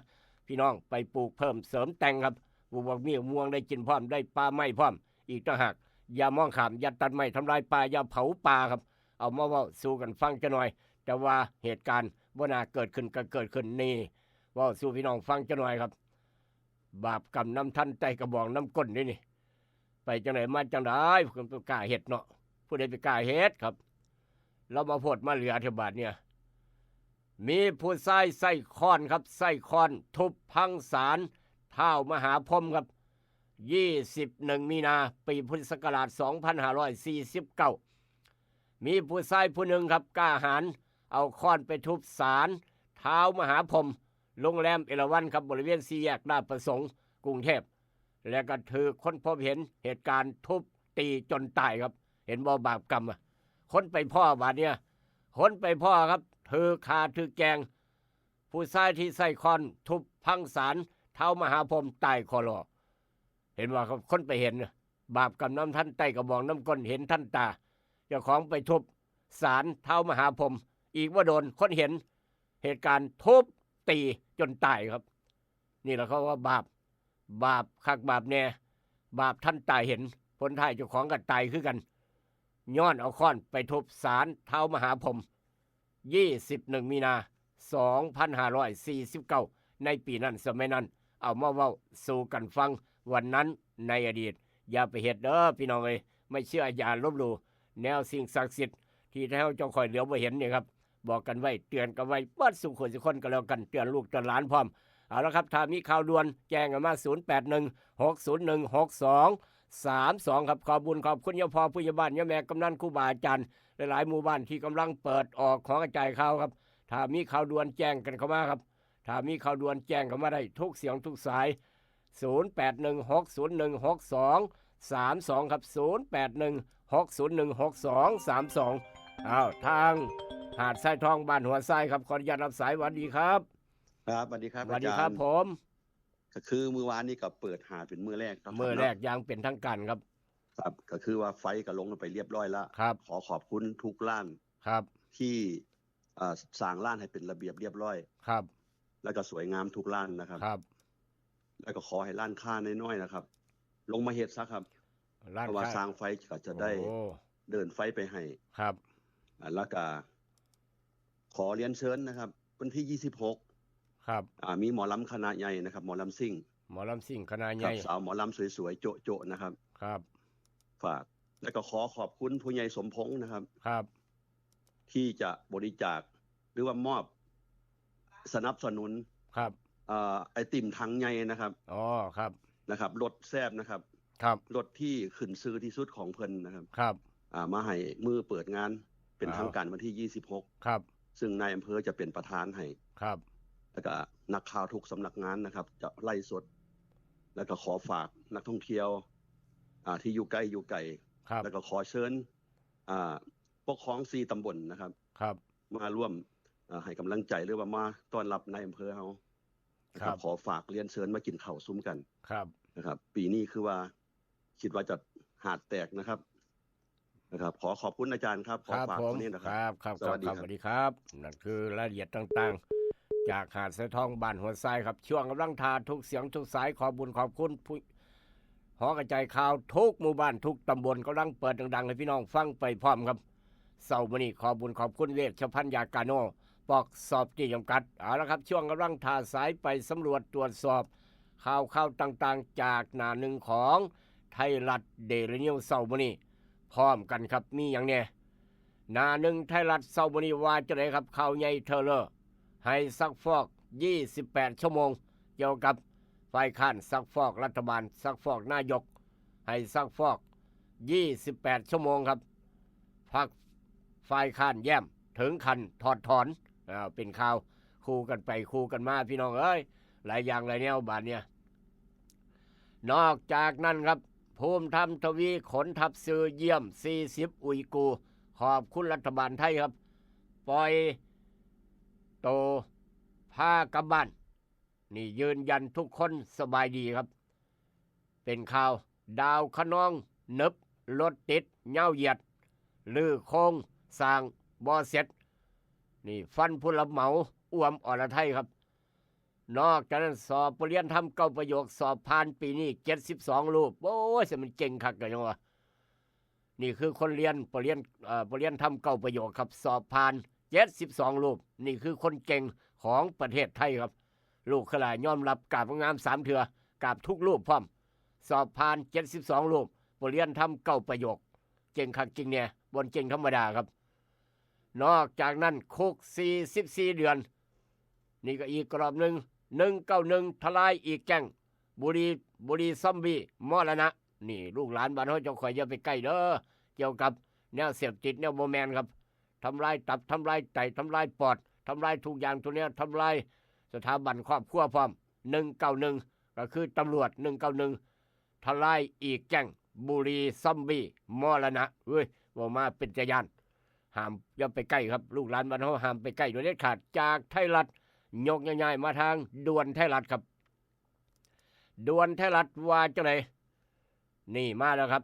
พี่น้องไปปลูกเพิ่มเสริมแต่งครับ ปลูกบักเมี่ยงม่วงได้กินพร้อม ได้ป่าไม้พร้อม อีกต่างหาก อย่ามองข้าม อย่าตัดไม้ทำลายป่า อย่าเผาป่าครับ เอามาเว้าสู่กันฟังจักหน่อย แต่ว่าเหตุการณ์บ่น่าเกิดขึ้นก็เกิดขึ้น นี่ เว้าสู่พี่น้องฟังจักหน่อยครับ บาปกรรมนำทัน ไต่กระบองนำก้นนี่นี่ ไปจั่งใด๋มาจั่งใด๋ ผู้ใดไปกล้าเฮ็ดเนาะ ผู้ใดไปกล้าเฮ็ดครับ ลาวมาโพดมาเหลือแท้บาดเนี่ย มีผู้ชายใช้ค้อนครับ ใช้ค้อนทุบพังศาลท้าวมหาพรหมครับ ยี่สิบเอ็ดมีนา ปีพุทธศักราชสองพันห้าร้อยสี่สิบเก้า มีผู้ชายผู้หนึ่งครับ กล้าหาญ เอาค้อนไปทุบศาลท้าวมหาพรหม โรงแรมเอราวัณครับ บริเวณสี่แยกราชประสงค์ กรุงเทพฯ แล้วก็ถูกคนพบเห็นเหตุการณ์ทุบตีจนตายครับ เห็นบ่ บาปกรรมอะ คนไปพ้อบาดเนี่ย คนไปพ้อครับ ถูกฆ่าถูกแกล้ง ผู้ชายที่ใช้ค้อนทุบพังศาลท้าวมหาพรหมตายคอลอ เห็นบ่ครับ คนไปเห็นน่ะ บาปกรรมนำทัน ไต่กระบองนำก้น เห็นทันตา เจ้าของไปทุบศาลท้าวมหาพรหม อีกบ่โดนคนเห็นเหตุการณ์ทุบตีจนตายครับ นี่แหละเขาว่าบาป บาปคักบาปแน่ บาปทันตาเห็น ผลท้ายเจ้าของก็ตายคือกัน ย้อนเอาค้อนไปทุบศาลท้าวมหาพรหม ยี่สิบเอ็ดมีนา สองพันห้าร้อยสี่สิบเก้า ในปีนั้นสมัยนั้น เอามาเว้าสู่กันฟัง วันนั้นในอดีต อย่าไปเฮ็ดเด้อพี่น้องเอ้ย ไม่เชื่ออย่าลบหลู่ แนวสิ่งศักดิ์สิทธิ์ที่แท้เจ้าคอยเหลียวบ่เห็นนี่ครับ บอกกันไว้ เตือนกันไว้เบิดสู่คนสู่คนก็แล้วกัน เตือนลูกเตือนหลานพร้อม เอาละครับ ถ้ามีข่าวด่วนแจ้งกันมา ศูนย์แปดหนึ่ง หกศูนย์หนึ่ง หกสองสามสอง ครับ ขอบบุญขอบคุณยาพ่อผู้ใหญ่บ้านยาแม่กำนันครูบาอาจารย์ หลายๆหมู่บ้านที่กำลังเปิดออกของกระจายข่าวครับ ถ้ามีข่าวด่วนแจ้งกันเข้ามาครับ ถ้ามีข่าวด่วนแจ้งเข้ามาได้ทุกเสียงทุกสาย ศูนย์แปดหนึ่ง หกศูนย์หนึ่ง หกสองสามสอง ครับ ศูนย์แปดหนึ่ง หกศูนย์หนึ่ง หกสองสามสอง อ้าว ทางหาดทรายทองบ้านหัวทรายครับ ขออนุญาตรับสาย หวัดดีครับ ครับสวัสดีครับ หวัดดีครับ อาจารย์ ผม ก็คือมื้อวานนี้ก็เปิดหาดเป็นมื้อแรกเนาะ มื้อ ครับ แรก เนาะ อย่างเป็นทางการครับ ครับ ก็คือว่าไฟก็ลงไปเรียบร้อยแล้ว ครับ ขอขอบคุณทุกร้าน ครับ ที่เอ่อสร้างร้านให้เป็นระเบียบเรียบร้อย ครับ แล้วก็สวยงามทุกร้านนะครับ ครับ แล้วก็ขอให้ร้านค้าน้อยๆนะครับ ลงมาเฮ็ดซะครับ ร้าน เพราะว่า ค้า สร้างไฟก็จะได้ โอ้ เดินไฟไปให้ ครับ อ่าแล้วก็ขอเรียนเชิญนะครับ วันที่ยี่สิบหก ครับ อ่ามีหมอลำคณะใหญ่นะครับ หมอลำซิ่ง หมอลำซิ่งคณะให ครั ญ่ บสาวหมอลำสวยๆโจ๊ะๆนะครับ ครับ ฝาก แล้วก็ขอขอบคุณผู้ใหญ่สมพงษ์นะครับ ครับ ที่จะบริจาคหรือว่ามอบสนับสนุน ครับ เอ่อไอติมถังใหญ่นะครับ อ๋อ ครับ นะครับรสแซ่บนะครับ ครับ รสที่ขึ้นชื่อที่สุดของเพิ่นนะครับ ครับ อ่ามาให้มื้อเปิดงานเป็น อ้าว ทางการวันที่ยี่สิบหก ครับ ซึ่งนายอำเภอจะเป็นประธานให้ ครับ แล้วก็นักข่าวทุกสำนักงานนะครับ จะไลฟ์สด แล้วก็ขอฝากนักท่องเที่ยว อ่าที่อยู่ใกล้อยู่ไกล ครับ แล้วก็ขอเชิญ อ่าปกครองสี่ตำบลนะครับ ครับ มาร่วมอ่าให้กำลังใจหรือว่ามาต้อนรับนายอำเภอเฮานะค ครั รับ บ ขอฝากเรียนเชิญมากินข้าวซุมกัน ครับ นะครับ ปีนี้คือว่า คิดว่าจะหาดแตกนะครับ นะครับ ขอขอบคุณอาจารย์ครับ ขอ ครับ ฝาก ผม เท่านี้นะ ค ครับ รับครับ สวัสดี ครับ ครับ สวัสดีครับ นั่นคือรายละเอียดต่างๆ จากหาดทรายทองบ้านหัวทรายครับ ช่วงกำลังถ่าทุกเสียงทุกสาย ขอบบุญขอบคุณผู้หอกระจายข่าวทุกหมู่บ้านทุกตำบลกำลังเปิดดังๆ ให้พี่น้องฟังไปพร้อมครับเช้ามื้อนี้ขอบบุญขอบคุณเวชภัณฑ์ยากาโนปอกสอบที่จำกัด เอาละครับ ช่วงกำลังถ่าสายไปสำรวจตรวจสอบ ข่าวข่าวต่างๆ จากหน้าหนึ่งของไทยรัฐเดลี่นิวส์เช้ามื้อนี้พร้อมกันครับ มีอย่างแน่ หน้าหนึ่งไทยรัฐเช้ามื้อนี้ว่าจะไดครับ ข่าวใหญ่เทอเลอร์ ให้ซักฟอก ยี่สิบแปด ชั่วโมง เกี่ยวกับฝ่ายค้านซักฟอกรัฐบาล ซักฟอกนายก ให้ซักฟอก ยี่สิบแปด ชั่วโมงครับ พักฝ่ายค้านแย้มถึงขั้นถอดถอน อ่า เป็นข่าวคู่กันไปคู่กันมาพี่น้องเอ้ย หลายอย่างหลายแนวบาดเนี่ย นอกจากนั้นครับ ภูมิธรรมทวีขนทัพสื่อเยี่ยม สี่สิบ อุยกูร์ ขอบคุณรัฐบาลไทยครับ ปล่อยโตพากลับบ้าน นี่ยืนยันทุกคนสบายดีครับ เป็นข่าวดาวคะนองหนึบรถติดเย้าเหยียด ลือโครงสร้างบ่เสร็จ นี่ฟันผู้รับเหมาอวมอรไทยครับ นอกจากนั้นสอบปรริญญาธรรมเก้าประโยคสอบผ่านปีนี้ เจ็ดสิบสอง รูป โอ้ยสมันเก่งคักเลยเนาะ นี่คือคนเรียนปรริญญาเอ่อปรริญญาธรรมเก้าประโยคครับ สอบผ่าน เจ็ดสิบสอง รูป นี่คือคนเก่งของประเทศไทยครับ ลูกขลายยอมรับกราบงามสามเทือกราบทุกรูปพร้อม สอบผ่าน เจ็ดสิบสอง รูป ปรริญญาธรรมเก้าประโยค เก่งคักเก่งแน่บ่เก่งธรรมดาครับ นอกจากนั้นคุก สี่สิบสี่ เดือน นี่ก็อีกกรอบหนึ่ง หนึ่งเก้าหนึ่ง ทลายอีกแก๊งบุหรี่บุหรี่ซอมบี้มรณะ นี่ลูกหลานบ้านเฮาเจ้าข่อยอย่าไปใกล้เด้อ เกี่ยวกับแนวเสพติดแนวบ่แม่นครับ ทำลายตับทำลายไตทำลายปอดทำลายทุกอย่างตัวเนี้ยทำลายสถาบันครอบครัวพร้อม หนึ่งเก้าหนึ่ง ก็คือตำรวจ หนึ่งเก้าหนึ่ง ทลายอีกแก๊งบุหรี่ซอมบี้มรณะเว้ยเว้ามาเป็นตาย้าน ห้ามอย่าไปใกล้ครับ ลูกหลานบ้านเฮาห้ามไปใกล้โดยเด็ดขาด จากไทยรัฐยกย้ายๆมาทางด่วนไทยรัฐครับ ด่วนไทยรัฐว่าจังไดนี่มาแล้วครับ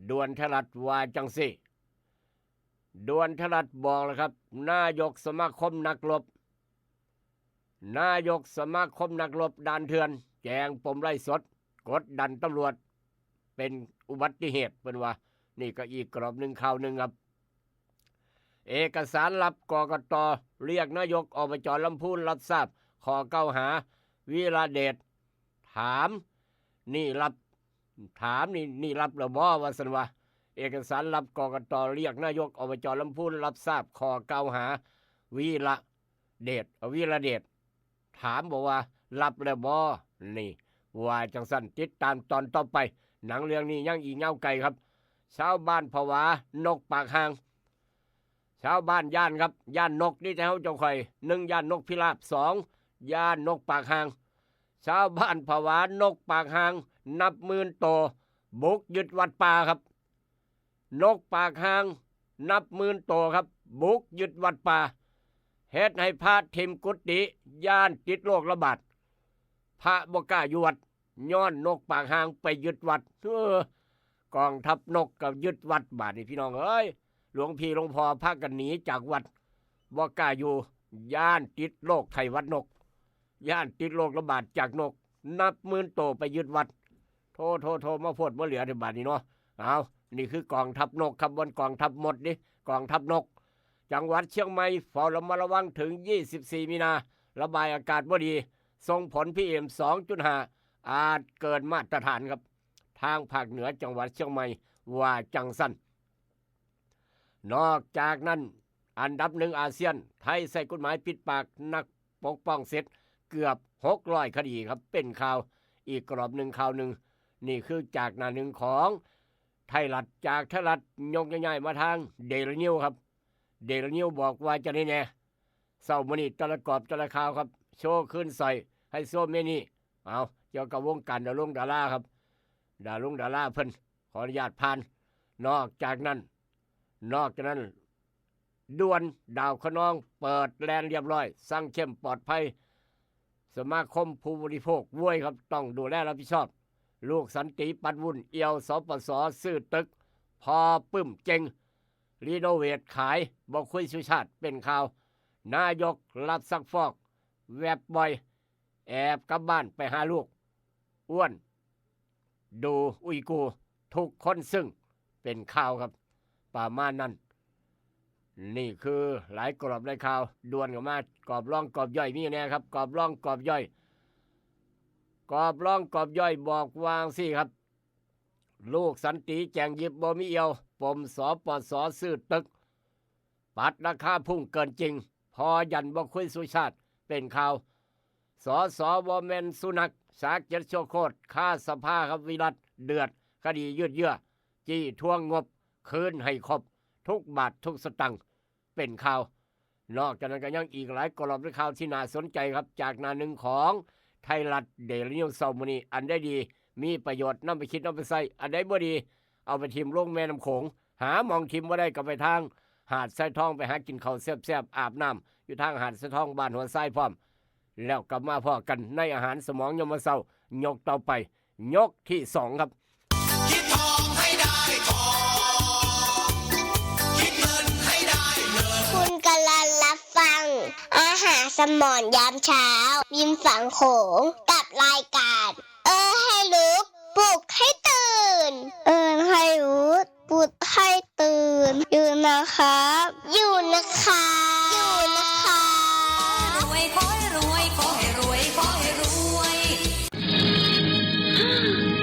ด่วนไทยรัฐว่าจังซี่ ด่วนไทยรัฐบอกแล้วครับ นายกสมาคมนักรบ นายกสมาคมนักรบด่านเถื่อน แจงปมไลฟ์สด กดดันตำรวจ เป็นอุบัติเหตุเพิ่นว่า นี่ก็อีกกรอบหนึ่งข่าวหนึ่งครับ เอกสารลับ กกต เรียกนายก อบจ ลำพูน รับทราบข้อกล่าวหา วีระเดช ถาม นี่รับ ถามนี่ นี่รับแล้วบ่ ว่าซั่นว่า เอกสารลับ กกต เรียกนายก อบจ ลำพูน รับทราบข้อกล่าวหา วีระเดช วีระเดช ถามบอกว่ารับแล้วบ่ นี่ ว่าจังซั่น ติดตามตอนต่อไป หนังเรื่องนี้ยังอีกยาวไกลครับ ชาวบ้านผวา นกปากห่าง ชาวบ้านย้านครับ ย้านนกนี่แต่เฮาเจ้าข่อย หนึ่ง ย้านนกพิราบ สอง ย้านนกปากห่าง ชาวบ้านผวานกปากห่าง นับหมื่นโต บุกยึดวัดป่าครับ นกปากห่าง นับหมื่นโตครับ บุกยึดวัดป่า เฮ็ดให้พระถิ่มกุฏิ ย้านติดโรคระบาด พระบ่กล้าอยู่วัด ย้อนนกปากห่างไปยึดวัด เออ กองทัพนกก็ยึดวัด บาดนี้พี่น้องเอ้ย หลวงพี่หลวงพ่อพากันหนีจากวัด บ่กล้าอยู่ ย้านติดโรคไข้หวัดนก ย้านติดโรคระบาดจากนก นับหมื่นโตไปยึดวัด โท โท โท มาโพดมาเหลือเถอะบาดนี้เนาะ เอา นี่คือกองทัพนกครับ บ่แม่นกองทัพมดนี่ กองทัพนก จังหวัดเชียงใหม่เฝ้าระมัดระวังถึง ยี่สิบสี่ มีนา ระบายอากาศบ่ดี ส่งผล พีเอ็ม สองจุดห้า อาจเกินมาตรฐานครับ ทางภาคเหนือจังหวัดเชียงใหม่ ว่าจังซั่น นอกจากนั้น อันดับหนึ่งอาเซียน ไทยใช้กฎหมายปิดปากนักปกป้องเสร็จเกือบ หกร้อย คดีครับ เป็นข่าวอีกกรอบหนึ่ง ข่าวหนึ่ง นี่คือจากหน้าหนึ่งของไทยรัฐ จากไทยรัฐ ยกย้ายมาทางเดลินิวครับ เดลินิวบอกว่าจะได้แน่ เช้ามื้อนี้แต่ละกรอบแต่ละข่าวครับ โชว์คืนสร้อยไฮโซเมนี่ เอา เกี่ยวกับวงการดารงดาราครับ ดารงดาราเพิ่น ขออนุญาตผ่าน นอกจากนั้น นอกจากนั้น ด่วน ดาวคะนอง เปิดแลนเรียบร้อย สั่งเข้มปลอดภัย สมาคมผู้บริโภคโวยครับ ต้องดูแลรับผิดชอบ ลูกสันติปัดวุ่น เอี่ยว สปส ซื้อตึก พอปึ้มเจ๊ง รีโนเวทขาย บ่คุยสุชาติ เป็นข่าว นายกรับซักฟอก แวบบ่อย แอบกลับบ้านไปหาลูก อ้วน ดูอุยกู ทุกคนซึ่ง เป็นข่าวครับ ประมาณนั้น นี่คือหลายกรอบหลายข่าว ด่วนเข้ามา กรอบรองกรอบย่อยมีแน่ครับ กรอบรองกรอบย่อย กรอบรองกรอบย่อยบอกว่าจั่งซี้ครับ ลูกสันติแจงหยิบบ่มีเอี่ยว ปม สปส ซื้อตึก ปัดราคาพุ่งเกินจริง พอยันบ่คุยสุชาติ เป็นข่าว สส บ่แม่นสุนัข สาเกียรติโชคโคตร คาสภาครับ วิรัต เดือด คดียืดเยื้อ จี้ทวงงบ คืนให้ครบ ทุกบาททุกสตางค์ เป็นข่าว นอกจากนั้นก็ยังอีกหลายกรอบและข่าวที่น่าสนใจครับ จากหน้าหนึ่งของไทยรัฐเดลินิวเช้ามื้อนี้ อันใดดี มีประโยชน์ นำไปคิด นำไปใช้ อันใดบ่ดี เอาไปถิ่มลงแม่น้ำโขง หาหม่องถิ่มบ่ได้ก็ไปทางหาดทรายทอง ไปหากินข้าวแซ่บๆ อาบน้ำอยู่ทางหาดทรายทอง บ้านหัวทรายพร้อม แล้วกลับมาพ้อกันในอาหารสมองยามมื้อเช้า ยกต่อไป ยกที่สองครับ คิดทองให้ได้ทอง คิดเงินให้ได้เงิน คุณกำลังรับฟัง อาหารสมองยามเช้า ริมฝั่งโขง กับรายการ เออให้ลุก ปลุกให้ตื่น เออให้ลุก ปลุกให้ตื่น อยู่นะครับ อยู่นะครับ อยู่นะครับ รวยขอให้รวย ขอให้รวย ขอให้รวย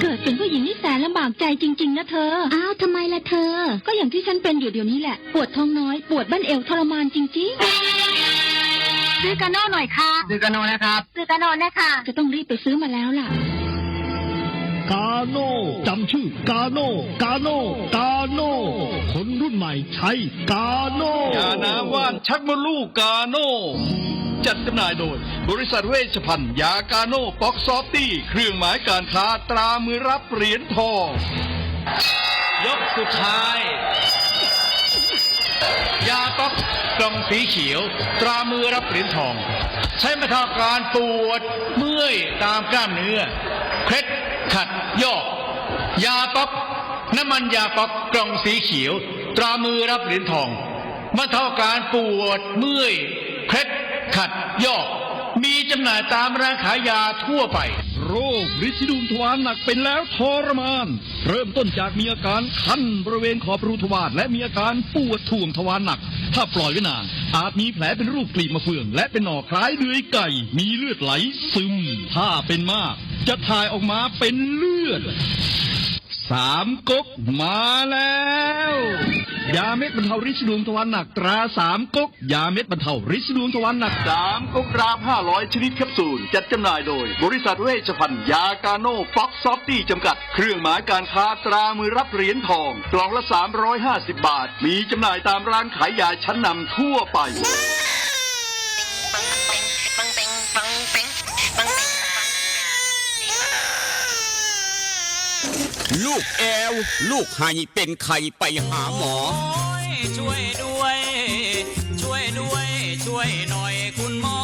เกิดเป็นผู้หญิงนี่แสนลำบากใจจริงๆ นะเธอ อ้าว ทำไมล่ะเธอ ก็อย่างที่ฉันเป็นอยู่เดี๋ยวนี้แหละ ปวดท้องน้อย ปวดบั้นเอวทรมานจริงๆ ซื้อกาโน่หน่อยค่ะ ซื้อกาโน่นะครับ ซื้อกาโน่นะคะ จะต้องรีบไปซื้อมาแล้วล่ะ กาโน่ จำชื่อกาโน่ กาโน่ กาโน่ คนรุ่นใหม่ใช้กาโน่ ยาน้ำว่านชักมดลูกกาโน่ จัดจำหน่ายโดย บริษัทเวชภัณฑ์ยากาโน่ป๊อกซอฟตี้ เครื่องหมายการค้าตรามือรับเหรียญทอง ยกสุดท้าย ยาป๊อกกล่องสีเขียว ตรามือรับเหรียญทอง ใช้บรรเทาอาการปวดเมื่อยตามกล้ามเนื้อ เคล็ดขัดยอก ยาป๊อก น้ำมันยาป๊อกกล่องสีเขียว ตรามือรับเหรียญทอง บรรเทาอาการปวดเมื่อย เคล็ดขัดยอก มีจำหน่ายตามร้านขายยาทั่วไป โรคริดสีดวงทวารหนักเป็นแล้วทรมาน เริ่มต้นจากมีอาการคันบริเวณขอบรูทวาร และมีอาการปวดถ่วงทวารหนัก ถ้าปล่อยไว้นาน อาจมีแผลเป็นรูปกลีบมะเฟือง และเป็นหนองคล้ายเดือยไก่ มีเลือดไหลซึม ถ้าเป็นมาก จะถ่ายออกมาเป็นเลือด สามก๊กมาแล้ว ยาเม็ดบรรเทาริดสีดวงทวารหนักตราสามก๊ก ยาเม็ดบรรเทาริดสีดวงทวารหนัก สามก๊กรามห้าร้อยชนิดแคปซูล จัดจำหน่ายโดย บริษัทเวชภัณฑ์ยากาโน่ป๊อกซอฟตี้จำกัด เครื่องหมายการค้าตรามือรับเหรียญทอง กล่องละ สามร้อยห้าสิบ บาท มีจำหน่ายตามร้านขายยาชั้นนำทั่วไป ลูกแอว ลูกไห้เป็นไข้ไปหาหมอ ช่วยด้วย ช่วยด้วย ช่วยหน่อยคุณหมอ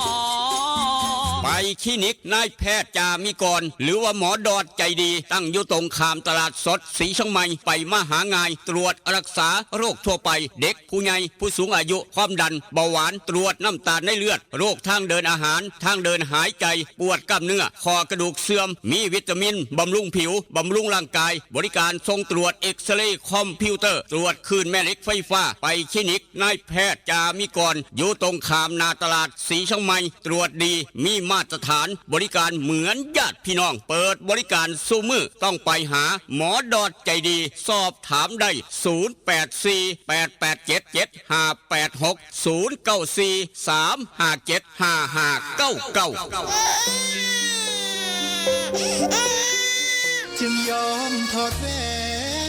ไป คลินิกนายแพทย์จามิกร หรือว่าหมอดอดใจดี ตั้งอยู่ตรงข้ามตลาดสดสีเชียงใหม่ ไปมาหาง่าย ตรวจรักษาโรคทั่วไป เด็ก ผู้ใหญ่ ผู้สูงอายุ ความดัน เบาหวาน ตรวจน้ำตาลในเลือด โรคทางเดินอาหาร ทางเดินหายใจ ปวดกล้ามเนื้อ ข้อกระดูกเสื่อม มีวิตามิน บำรุงผิว บำรุงร่างกาย บริการส่งตรวจเอ็กซเรย์คอมพิวเตอร์ ตรวจคลื่นแม่เหล็กไฟฟ้า ไปคลินิกนายแพทย์จามิกร อยู่ตรงข้ามหน้าตลาดสีเชียงใหม่ ตรวจดี มีมาตรฐาน บริการเหมือนญาติพี่น้อง เปิดบริการซุมื้อ ต้องไปหาหมอดอดใจดี สอบถามได้ ศูนย์แปดสี่ แปดแปดเจ็ด เจ็ดห้าแปดหก ศูนย์เก้าสี่ สามห้าเจ็ด ห้าห้าเก้าเก้า จึงยอมถอดแหว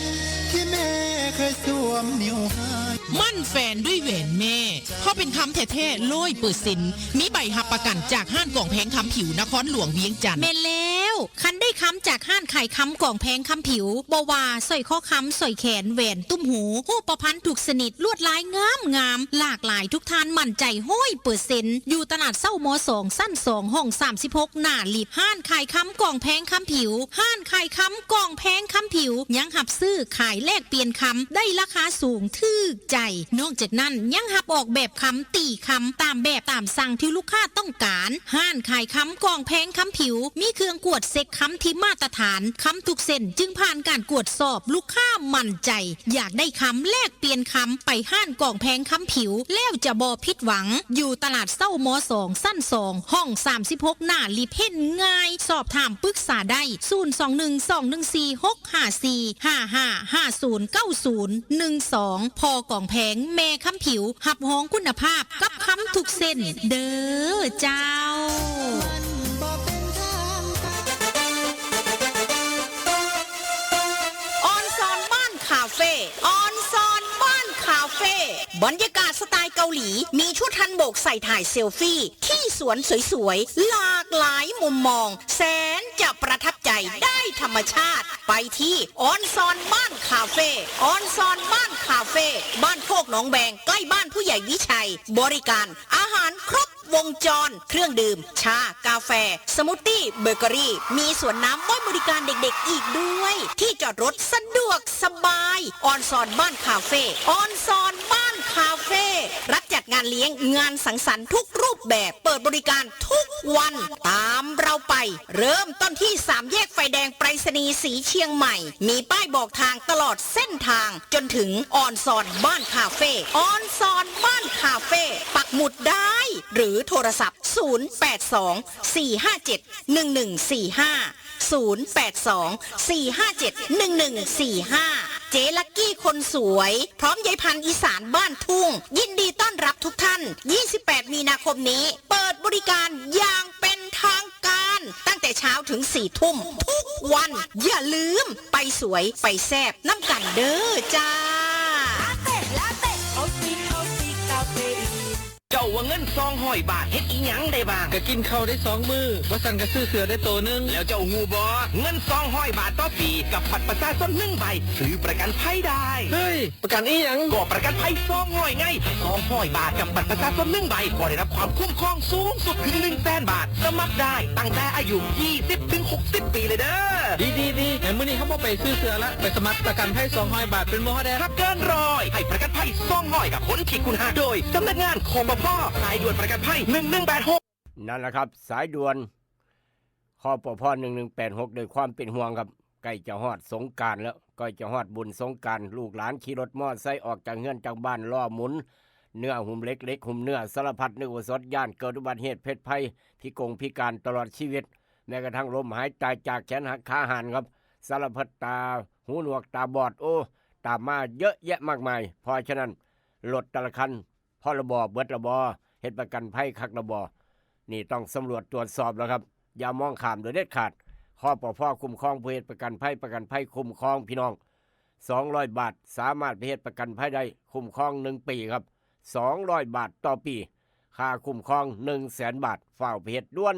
นที่แม่เคยสวมนิ้วให้ มั่นแฟนด้วยแหวนแม่ เพราะเป็นคำแท้ๆร้อยเปอร์เซ็นต์ มีใบรับประกันจากห้านกล่องแพงคำผิวนครหลวงเวียงจันทน์ แม่นแล้ว คันได้คำจากห้านขายคำกล่องแพงคำผิว บ่ว่าสร้อยคอคำ สร้อยแขน แหวน ตุ้มหู ฮูปพรรณทุกชนิด ลวดลายงามงาม หลากหลายทุกท่านมั่นใจร้อยเปอร์เซ็นต์ อยู่ตลาดเศร้ามสอง ชั้นสอง ห้องสามสิบหก หน้าลิฟต์ ห้านขายคำกล่องแพงคำผิว ห้านขายคำกล่องแพงคำผิว ยังรับซื้อขายแลกเปลี่ยนคำ ได้ราคาสูงถืกใจ นอกจากนั้นยังรับออกแบบคำตีคำตามแบบตามสั่งที่ลูกค้าต้องการ ห้านขายคำกล่องแพงคำผิว มีเครื่องกวดเช็คคำที่มาตรฐาน คำทุกเส้นจึงผ่านการกวดสอบ ลูกค้ามั่นใจ อยากได้คำแลกเปลี่ยนคำ ไปห้านกล่องแพงคำผิว แล้วจะบ่ผิดหวัง อยู่ตลาดเศร้ามสอง ชั้นสอง ห้องสามสิบหก หน้าลิฟต์ เห็นง่าย สอบถามปรึกษาได้ ศูนย์สองหนึ่ง สองหนึ่งสี่ หกห้าสี่ ห้าห้า ห้าศูนย์ เก้าศูนย์ หนึ่งสอง พ่อกล่องแพง แม่คำผิว รับรองคุณภาพกับคำทุกเส้น เด้อเจ้า ออนซอนบ้านคาเฟ่ ออนซอนบ้านคาเฟ่ บรรยากาศสไตล์เกาหลี มีชุดฮันบกใส่ถ่ายเซลฟี่ ที่สวนสวยๆ หลากหลายมุมมอง แสนจะประทับใจได้ธรรมชาติ ไปที่ออนซอนบ้านคาเฟ่ ออนซอนบ้านคาเฟ่ บ้านโคกหนองแบง ใกล้บ้านผู้ใหญ่วิชัย บริการอาหารครบวงจร เครื่องดื่ม ชา กาแฟ สมูทตี้ เบเกอรี่ มีสวนน้ำไว้บริการเด็กๆ อีกด้วย ที่จอดรถสะดวกสบาย ออนซอนบ้านคาเฟ่ ออนซอนบ้านคาเฟ่ รับจัดงานเลี้ยงงานสังสรรค์ทุกรูปแบบ เปิดบริการทุกวัน ตามเราไป เริ่มต้นที่สามแยกไฟแดงไปรษณีย์สีเชียงใหม่ มีป้ายบอกทางตลอดเส้นทาง จนถึงออนซอนบ้านคาเฟ่ ออนซอนบ้านคาเฟ่ ปักหมุดได้ หรือโทรศัพท์ ศูนย์แปดสอง สี่ห้าเจ็ด หนึ่งหนึ่งสี่ห้า ศูนย์แปดสอง สี่ห้าเจ็ด หนึ่งหนึ่งสี่ห้า เจ๊ลักกี้คนสวย พร้อมยายพันธุ์อีสานบ้านทุ่ง ยินดีต้อนรับทุกท่าน ยี่สิบแปด มีนาคมนี้ เปิดบริการอย่างเป็นทางการ ตั้งแต่เช้าถึง สี่ ทุ่ม ทุกวัน อย่าลืม ไปสวย ไปแซบน้ำกันเด้อจ้า เจ้าว่าเงินสองร้อยบาทเฮ็ดอีหยังได้บ้าง ก็กินข้าวได้สองมื้อ บ่ซั้นก็ซื้อเสื้อได้โตหนึ่ง แล้วเจ้าฮู้บ่ เงินสองร้อยบาทต่อปี กับบัตรประชาชนหนึ่งใบ ซื้อประกันภัยได้ เฮ้ย ประกันอีหยัง ก็ประกันภัยสองร้อยไง สองร้อยบาทกับบัตรประชาชนหนึ่งใบ ก็ได้รับความคุ้มครองสูงสุดถึงหนึ่งแสนบาท สมัครได้ตั้งแต่อายุยี่สิบถึงหกสิบปีเลยเด้อ ดีดีดีงั้นมื้อนี้เฮาบ่ไปซื้อเสื้อละ ไปสมัครประกันภัยสองร้อยบาท เป็นหมู่เฮาแด่ ฮักเกินร้อย ให้ประกันภัยสองร้อยกับคนที่คุณฮัก โดยสำนักงาน คปภ สายด่วนประกันภัย หนึ่งหนึ่งแปดหก นั่นแหละครับ สายด่วน คปภ หนึ่งหนึ่งแปดหก ด้วยความเป็นห่วงครับ ใกล้จะฮอดสงกรานต์แล้ว ใกล้จะฮอดบุญสงกรานต์ ลูกหลานขี่รถมอไซค์ออกจากเฮือนจากบ้าน ล้อหมุน เนื้อหุ้มเหล็ก เหล็กหุ้มเนื้อ สารพัดนึกว่าสด ย้านเกิดอุบัติเหตุเพศภัย พิกงพิการตลอดชีวิต แม้กระทั่งล้มหายตายจากแขนหักขาหันครับ สารพัด ตาหูหนวกตาบอด โอ้ ตามมาเยอะแยะมากมาย เพราะฉะนั้น รถแต่ละคัน พอละบ่ เบิดละบ่ เฮ็ดประกันภัยคักละบ่ นี่ต้องสำรวจตรวจสอบแล้วครับ อย่ามองข้ามโดยเด็ดขาด คปภ คุ้มครองผู้เฮ็ดประกันภัย ประกันภัยคุ้มครองพี่น้อง สองร้อยบาท สามารถไปเฮ็ดประกันภัยได้ คุ้มครองหนึ่งปีครับ สองร้อยบาทต่อปี ค่าคุ้มครองหนึ่งแสนบาท ฟ้าวไปเฮ็ดด่วน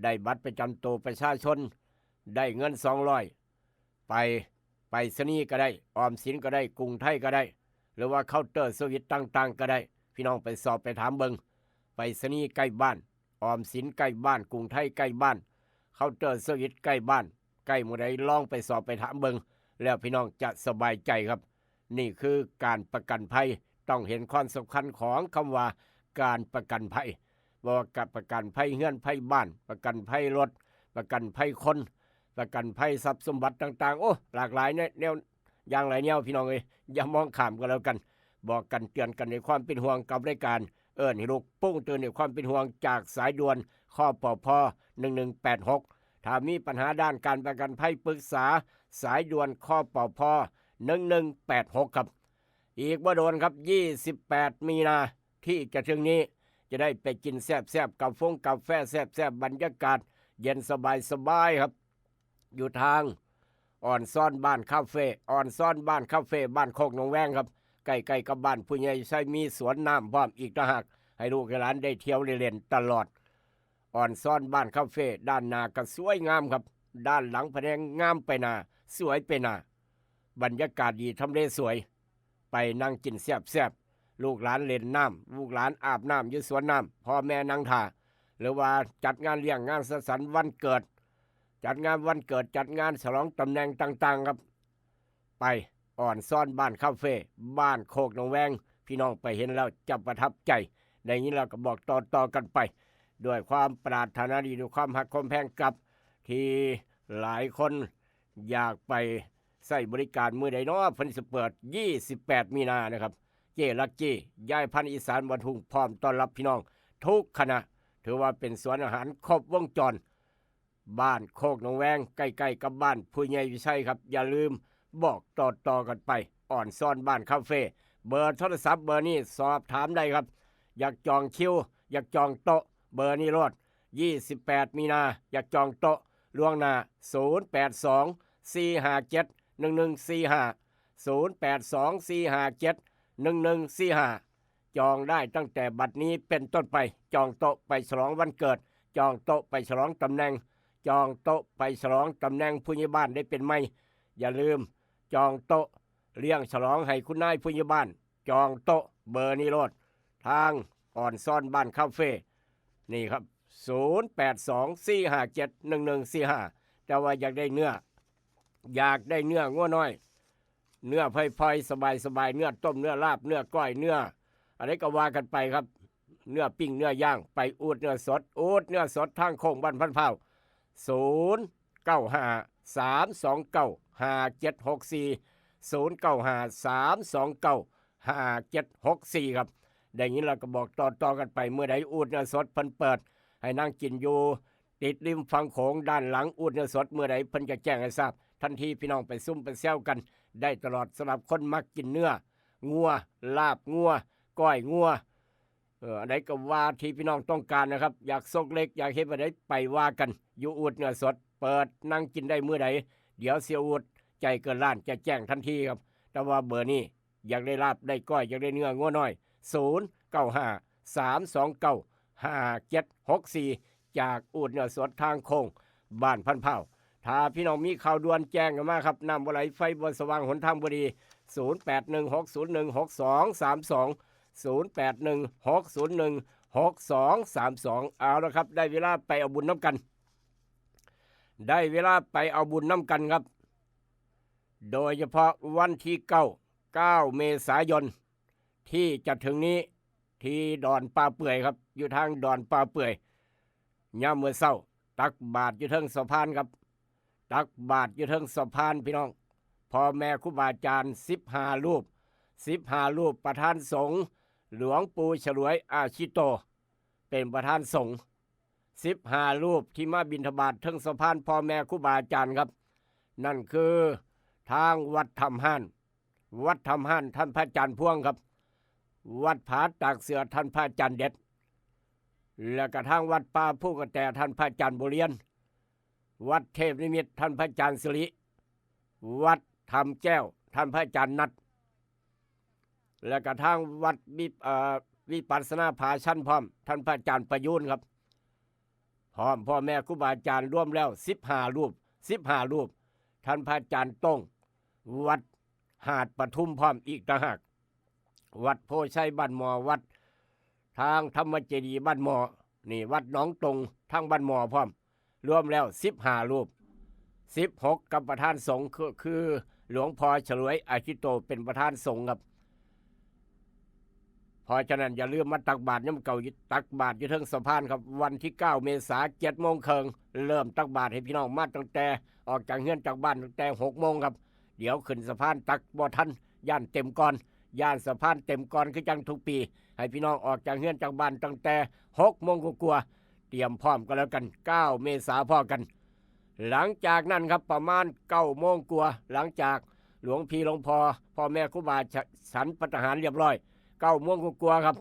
ได้บัตรประจำตัวประชาชน ได้เงินสองร้อย ไป ไปรษณีย์ก็ได้ ออมสินก็ได้ กรุงไทยก็ได้ หรือว่าเคาน์เตอร์สวิสต่างๆ ก็ได้ พี่น้องไปสอบไปถามเบิ่ง ไปรษณีย์ใกล้บ้าน ออมสินใกล้บ้าน กรุงไทยใกล้บ้าน เคาน์เตอร์เซอร์วิสใกล้บ้าน ใกล้หม่องใดลองไปสอบไปถามเบิ่ง แล้วพี่น้องจะสบายใจครับ นี่คือการประกันภัย ต้องเห็นความสำคัญของคำว่าการประกันภัย บ่ว่ากับประกันภัยเฮือนภัยบ้าน ประกันภัยรถ ประกันภัยคน ประกันภัยทรัพย์สมบัติต่างๆ โอ้ หลากหลายแนว แนว อย่างหลายแนวพี่น้องเอ้ย อย่ามองข้ามกันแล้วกัน บอกกันเตือนกันในความเป็นห่วงกับรายการ เอิ้นให้ลูกปุ้งตื่นในความเป็นห่วงจากสายด่วน คปภ หนึ่งหนึ่งแปดหก ถ้ามีปัญหาด้านการประกันภัยปรึกษา สายด่วน คปภ หนึ่งหนึ่งแปดหก ครับ อีกบ่โดนครับ ยี่สิบแปด มีนาที่จะถึงนี้ จะได้ไปกินแซ่บๆ กาฟงกาแฟแซ่บๆ บรรยากาศเย็นสบายๆ ครับ อยู่ทางอ่อนซ้อนบ้านคาเฟ่ อ่อนซ้อนบ้านคาเฟ่ บ้านโคกหนองแวงครับ ใกล้ๆ กับบ้านผู้ใหญ่ไชย มีสวนน้ำพร้อมอีกต่างหาก ให้ลูกให้หลานได้เที่ยวได้เล่นตลอด อ่อนซ้อนบ้านคาเฟ่ ด้านหน้าก็สวยงามครับ ด้านหลังพะแนงงามไปหน้า สวยไปหน้า บรรยากาศดี ทำเลสวย ไปนั่งกินแซ่บๆ ลูกหลานเล่นน้ำ ลูกหลานอาบน้ำอยู่สวนน้ำ พ่อแม่นั่งท่า หรือว่าจัดงานเลี้ยงงานสังสรรค์วันเกิด จัดงานวันเกิด จัดงานฉลองตำแหน่งต่างๆ ครับ ไปอ่อนซ้อนบ้านคาเฟ่ บ้านโคกหนองแวง พี่น้องไปเห็นแล้วจะประทับใจ ได้ยินแล้วก็บอกต่อๆ กันไป ด้วยความปรารถนาดี ด้วยความฮักความแพงครับ ที่หลายคนอยากไปใช้บริการมื้อใดเนาะ เพิ่นสิเปิด ยี่สิบแปด มีนานะครับ เจ๊ลักกี้ ยายพันธุ์อีสานบ้านทุ่ง พร้อมต้อนรับพี่น้องทุกคณะ ถือว่าเป็นสวนอาหารครบวงจร บ้านโคกหนองแวง ใกล้ๆ กับบ้านผู้ใหญ่วิชัยครับ อย่าลืมบอกต่อๆ กันไป อ่อนซ้อนบ้านคาเฟ่ เบอร์โทรศัพท์เบอร์นี้สอบถามได้ครับ อยากจองคิว อยากจองโต๊ะ เบอร์นี้โลด ยี่สิบแปด มีนา อยากจองโต๊ะล่วงหน้า ศูนย์แปดสอง สี่ห้าเจ็ด หนึ่งหนึ่งสี่ห้า ศูนย์แปดสอง สี่ห้าเจ็ด หนึ่งหนึ่งสี่ห้า จองได้ตั้งแต่บัดนี้เป็นต้นไป จองโต๊ะไปฉลองวันเกิด จองโต๊ะไปฉลองตำแหน่ง จองโต๊ะไปฉลองตำแหน่งผู้ใหญ่บ้านได้เป็นใหม่ อย่าลืมจองโต๊ะเลี้ยงฉลองให้คุณนายผู้ใหญ่บ้าน จองโต๊ะเบอร์นี้โลด ทางอ่อนซ้อนบ้านคาเฟ่ นี่ครับ ศูนย์แปดสอง สี่ห้าเจ็ด หนึ่งหนึ่งสี่ห้า แต่ว่าอยากได้เนื้อ อยากได้เนื้องัวน้อย เนื้อพลอยๆ สบายๆ เนื้อต้ม เนื้อลาบ เนื้อก้อย เนื้ออะไรก็ว่ากันไปครับ เนื้อปิ้ง เนื้อย่าง ไปอูดเนื้อสด อูดเนื้อสดทางโค้งบ้านพันธุ์พร้าว ศูนย์เก้าห้า สามสองเก้า ห้าเจ็ดหกสี่ ศูนย์เก้าห้า สามสองเก้า ห้าเจ็ดหกสี่ ครับ ได้ยินแล้วก็บอกต่อๆ กันไป เมื่อใดอูดเนื้อสดเพิ่นเปิด ให้นั่งกินอยู่ติดริมฝั่งโขงด้านหลัง อูดเนื้อสดเมื่อใดเพิ่นจะแจ้งให้ทราบทันที พี่น้องไปซุ่มไปแซวกันได้ตลอด สำหรับคนมักกินเนื้องัว ลาบงัว ก้อยงัว เออ อันใดก็ว่าที่พี่น้องต้องการนะครับ อยากซกเล็ก อยากเฮ็ดอันใดไปว่ากัน อยู่อูดเนื้อสด เปิดนั่งกินได้มื้อใด เดี๋ยวเสียอูดใจเกินล้านจะแจ้งทันทีครับ แต่ว่าเบอร์นี้ อยากได้ลาบได้ก้อย อยากได้เนื้องัวน้อย ศูนย์เก้าห้า สามสองเก้า ห้าเจ็ดหกสี่ จากอูดเนื้อสดทางโค้งบ้านพันธุ์พร้าว ถ้าพี่น้องมีข่าวด่วนแจ้งกันมาครับ น้ำบ่ไหล ไฟบ่สว่าง หนทางบ่ดี ศูนย์แปดหนึ่ง หกศูนย์หนึ่ง หกสองสามสอง ศูนย์แปดหนึ่ง หกศูนย์หนึ่ง หกสองสามสอง เอาละครับ ได้เวลาไปเอาบุญนำกัน ได้เวลาไปเอาบุญนำกันครับ โดยเฉพาะวันที่เก้า เก้า เมษายน ที่จะถึงนี้ ที่ดอนป่าเปื่อยครับ อยู่ทางดอนป่าเปื่อย ยามมื้อเช้า ตักบาตรอยู่เทิงสะพานครับ ตักบาตรอยู่เทิงสะพานพี่น้อง พ่อแม่ครูบาอาจารย์ สิบห้า รูป สิบห้า รูป ประธานสงฆ์ หลวงปู่ฉลวย อาชิโต เป็นประธานสงฆ์ สิบห้า รูปที่มาบิณฑบาตเทิงสะพาน พ่อแม่ครูบาอาจารย์ครับ นั่นคือทางวัดถ้ำฮ้าน วัดถ้ำฮ้าน ท่านพระอาจารย์พวงครับ วัดผาตากเสือ ท่านพระอาจารย์เด็ด และกระทั่งวัดป่าภูกระแต ท่านพระอาจารย์บุเรียน วัดเทพนิมิต ท่านพระอาจารย์สิริ วัดถ้ำแก้ว ท่านพระอาจารย์นัด และกระทั่งวัดวิเอ่อวิปัสสนาผาชันพร้อม ท่านพระอาจารย์ประยูนครับ พร้อมพ่อแม่ครูบาอาจารย์รวมแล้ว สิบห้า รูป สิบห้า รูป ท่านพระอาจารย์ต้ง วัดหาดปทุมพร้อมอีกต่างหาก วัดโพชัยบ้านหม้อ วัดทางธรรมเจดีย์บ้านหม้อ นี่วัดหนองตง ทั้งบ้านหมอพร้อม รวมแล้วสิบห้ารูป สิบหก กับประธานสงฆ์ คือ คือหลวงพ่อฉลวยอาชิโตเป็นประธานสงฆ์ครับ เพราะฉะนั้นอย่าลืมมาตักบาตรยามเช้า ตักบาตรอยู่เทิงสะพานครับ วันที่เก้าเมษา เจ็ดโมงครึ่ง เริ่มตักบาตรให้พี่น้องมาตั้งแต่ออกจากเฮือนจากบ้านตั้งแต่หกโมงครับ เดี๋ยวขึ้นสะพานตักบ่ทัน ย้านเต็มก่อน ย้านสะพานเต็มก่อนคือจังทุกปี ให้พี่น้องออกจากเฮือนจากบ้านตั้งแต่หกโมงกว่าๆ เตรียมพร้อมกันแล้วกัน เก้าเมษาพ้อกัน หลังจากนั้นครับประมาณเก้าโมงกว่า หลังจากหลวงพี่หลวงพ่อ พ่อแม่ครูบาฉันภัตตาหารเรียบร้อย เก้าโมงกว่าๆครับ